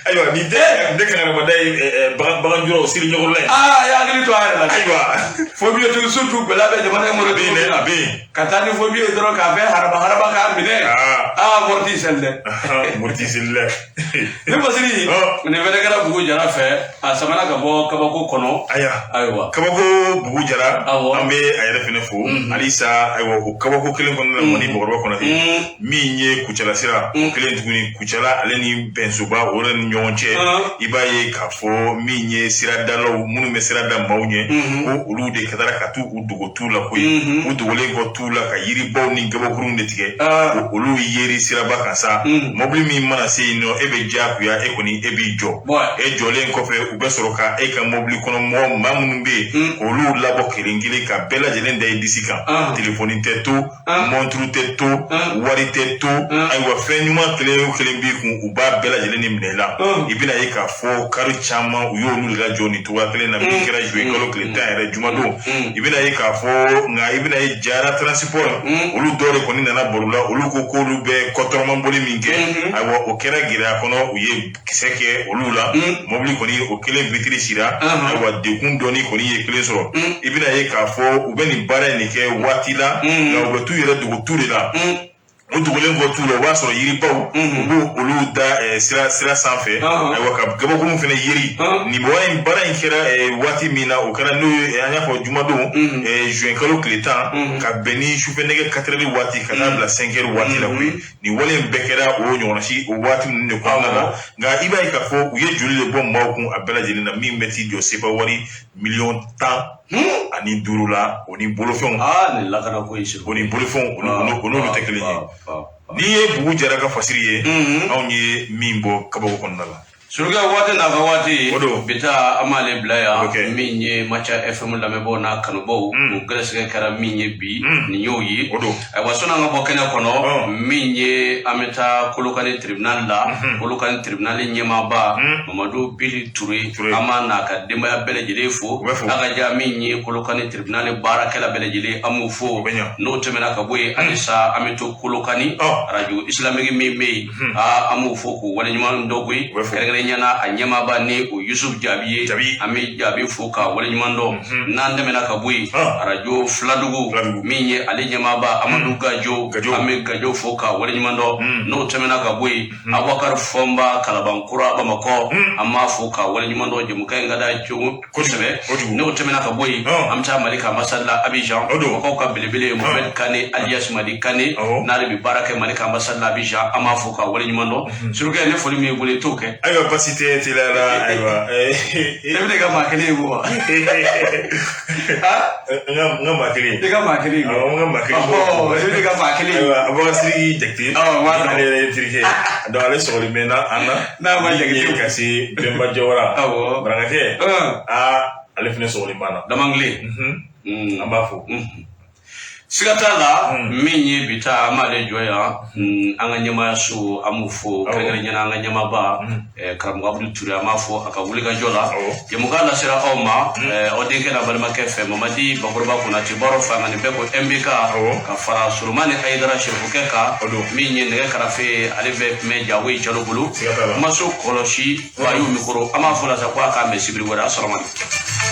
Ayiwa, nin tɛ ne kangaramada ye, baganjulaw siri ɲɔgɔn la ye. Aa, a y'a hakili to a yɛrɛ la. Ayiwa. Faux billet tigi, surtout gɛlɛya bɛ jamana in kɔnɔ. A bɛ yen dɛ, a bɛ yen. Ka taa ni faux billet ye dɔrɔn k'a fɛ haraba haraba k'a minɛ. Aa, mori t'i seli dɛ. Mori t'i seli dɛ. Ne Basiri, nin fɛnɛ kɛra Bugu Jara fɛ, a samana ka bɔ kabako kɔnɔ. Ayiwa. Ayiwa. Kabako Bugu Jara. An bɛ a yɛrɛ fɛnɛ fo. Halisa, ayiwa, o kabako kelen kɔnɔna la, mɔni Bakɔrɔba Kɔnate. Min ye Kucala sira kelen tuguni, Kucala ale ni Bɛnsoba, o yɛrɛ ni ɲɔgɔn cɛ, i b'a ye k'a fɔ min ye siradalaw minnu bɛ sira da maaw ɲɛ, ko olu de ka taara ka t'u dogo tu la koyi. U dogolen kɔ tu la, ka yiribaw ni gabakurunw de tigɛ, ko olu yeri. siraba kan sa, mobili min mana se yen nɔ, e bɛ diyagoya, e kɔni e b'i jɔ. E jɔlen kɔfɛ, u bɛ sɔrɔ ka e ka mobili kɔnɔ mɔgɔ maa minnu bɛ yen, k'olu labɔ kelen kelen ka bɛɛ lajɛlen da i disi kan. Telefɔni tɛ to, mɔnturu tɛ to, wari tɛ to, ayiwa fɛn ɲuman kelen o kelen b'i kun, u b'a bɛɛ lajɛlen ni minɛ i la. I bɛna ye k'a fɔ kari caman, u y'olu de lajɔ nin cogoya kelen na min kɛra juillet kalo tile 10 yɛrɛ, jumadon. I bɛna ye k'a fɔ, nka i bɛna ye Jara Transport, olu dɔw de kɔni nana baro la. Olu ko k'olu bɛ kɔtɔrɔmaboli min kɛ, ayiwa o kɛra gɛlɛya kɔnɔ, u ye kisɛ kɛ olu la, mobili kɔni o kelen vitiri cira. Ayiwa dekun dɔɔni kɔni ye kelen sɔrɔ. I bɛna ye k'a fɔ u bɛ nin baara in de kɛ waati la, nka u bɛ t'u yɛrɛ dogo tu de la. O dogolen kɔ tu la, o b'a sɔrɔ yiribaw, u b'o olu da sira sanfɛ, ayiwa ka gabakurun fana yeri. Nin in baara in kɛra waati min na, o kɛra n'o ye an y'a fɔ jumadon juin kalo tile 10, ka bɛn ni sufɛ nɛgɛ 4 heures waati ka taa bila 5 heures waati la koyi. Nin wale in bɛɛ kɛra o ɲɔgɔnna si o waati ninnu de kɔnɔna la. Nka i b'a ye k'a fɔ u ye joli de bɔ maaw kun a bɛɛ lajɛlen na, min bɛ t'i jɔ sefa wari miliyɔn 15 la, o ni bolofɛnw. Nin lakana ko in o ni bolofɛnw, o n'olu tɛ kelen ye. N'i ye Bugu Jara ka fasiri ye, anw ye min bɔ kabako kɔnɔna la. Surukɛ, waati n'a ka waati. O don. Bi ta, an b'ale bila yan. Ok. Min ye Maca FM lamɛnbaaw n'a kanubaw, o gɛrɛsɛgɛ kɛra min ye bi, nin y'o ye. O don. Ayiwa, sɔnni an ka bɔ kɛnɛ kɔnɔ, min ye an bɛ taa Kolokani tribunal la, Kolokani tribunal ɲɛmaaba Mamadu Bili Ture, Ture. an b'a n'a ka denbaya bɛɛ lajɛlen fo. U bɛ fo. A ka ja min ye Kolokani tribunal baarakɛla bɛɛ lajɛlen, an b'u fo. O bɛ ɲa. N'o tɛmɛna ka bɔ yen, halisa an bɛ to Kolokani, radio islamique min bɛ yen, an b'u fo k'u waleɲuman dɔn koyi. U bɛ fo. Kɛrɛnkɛrɛnnenya la, a ɲɛmaaba ni o Yusuf Jaabi ye. Jaabi. An bɛ Jaabi fo ka waleɲuman dɔn. N'an tɛmɛna ka bɔ yen, radio Filadugu, Filadugu. min ye ale ɲɛmaaba Amadu Gajo, Gajo. an bɛ Gajo fo ka waleɲuman dɔn. N'o tɛmɛna ka bɔ yen, Abubakar Fɔnba, Kalabankura, Bamakɔ, an b'a fo ka waleɲuman dɔn. Jɛmukan in ka d'a cogo kosɛbɛ. Kojugu. N'o tɛmɛna ka bɔ yen, an bɛ taa Mali ka ambassade la Abidjan. O don. Mɔgɔw ka belebele Mohamed Kane alias Madi Kane, n'ale bɛ baara kɛ Mali ka ambassade la Abidjan, an b'a fo ka waleɲuman dɔn. Surukɛ, ne foli min y'i bolo, i t'o kɛ. Ayiwa, basi tɛ teliya la, ayiwa. E bɛ ne ka maa kelen ye wa? N ka maa kelen. I ka maa kelen ye. Awɔ, n ka maa kelen. Ɔhɔ, e bɛ ne ka maa kelen ye. Ayiwa, Abubakar Sidiki Jakite. Awɔ, n b'a dɔn. Ale yɛrɛ ye terikɛ ye. Donc ale sɔgɔlen bɛ na an na. N'a ma Min ye Jakite. ka se Bɛnba Jawara. Awɔ. Barankakɛ. Aa, ale fana sɔgɔlen b'an na. Damangile. An b'a fo. Siga t'a la, min ye bi ta, an b'ale jɔ yan. An ka ɲɛmaayaso, an b'u fo, kɛrɛnkɛrɛnnenya la an ka ɲɛmaaba karamɔgɔ Abudu Ture, an b'a fɔ a ka wulikajɔ la. Jɛmukan lasera aw ma aw denkɛ n'a balimakɛ fɛ, Mamadi Bakɔrɔba Konate, Baro Fanga nin bɛɛ ko MBK, ka fara Solomani Ayidara Serifukɛ kan. O don. Min ye nɛgɛ karafe, ale bɛ tun bɛ Jago Jalo bolo. Siga t'a la. Kumaso kɔlɔsi Bayu mikoro, an b'a fɔ la sa ko a k'a mɛn sibiri wɛrɛ. Asalaamaaleykum.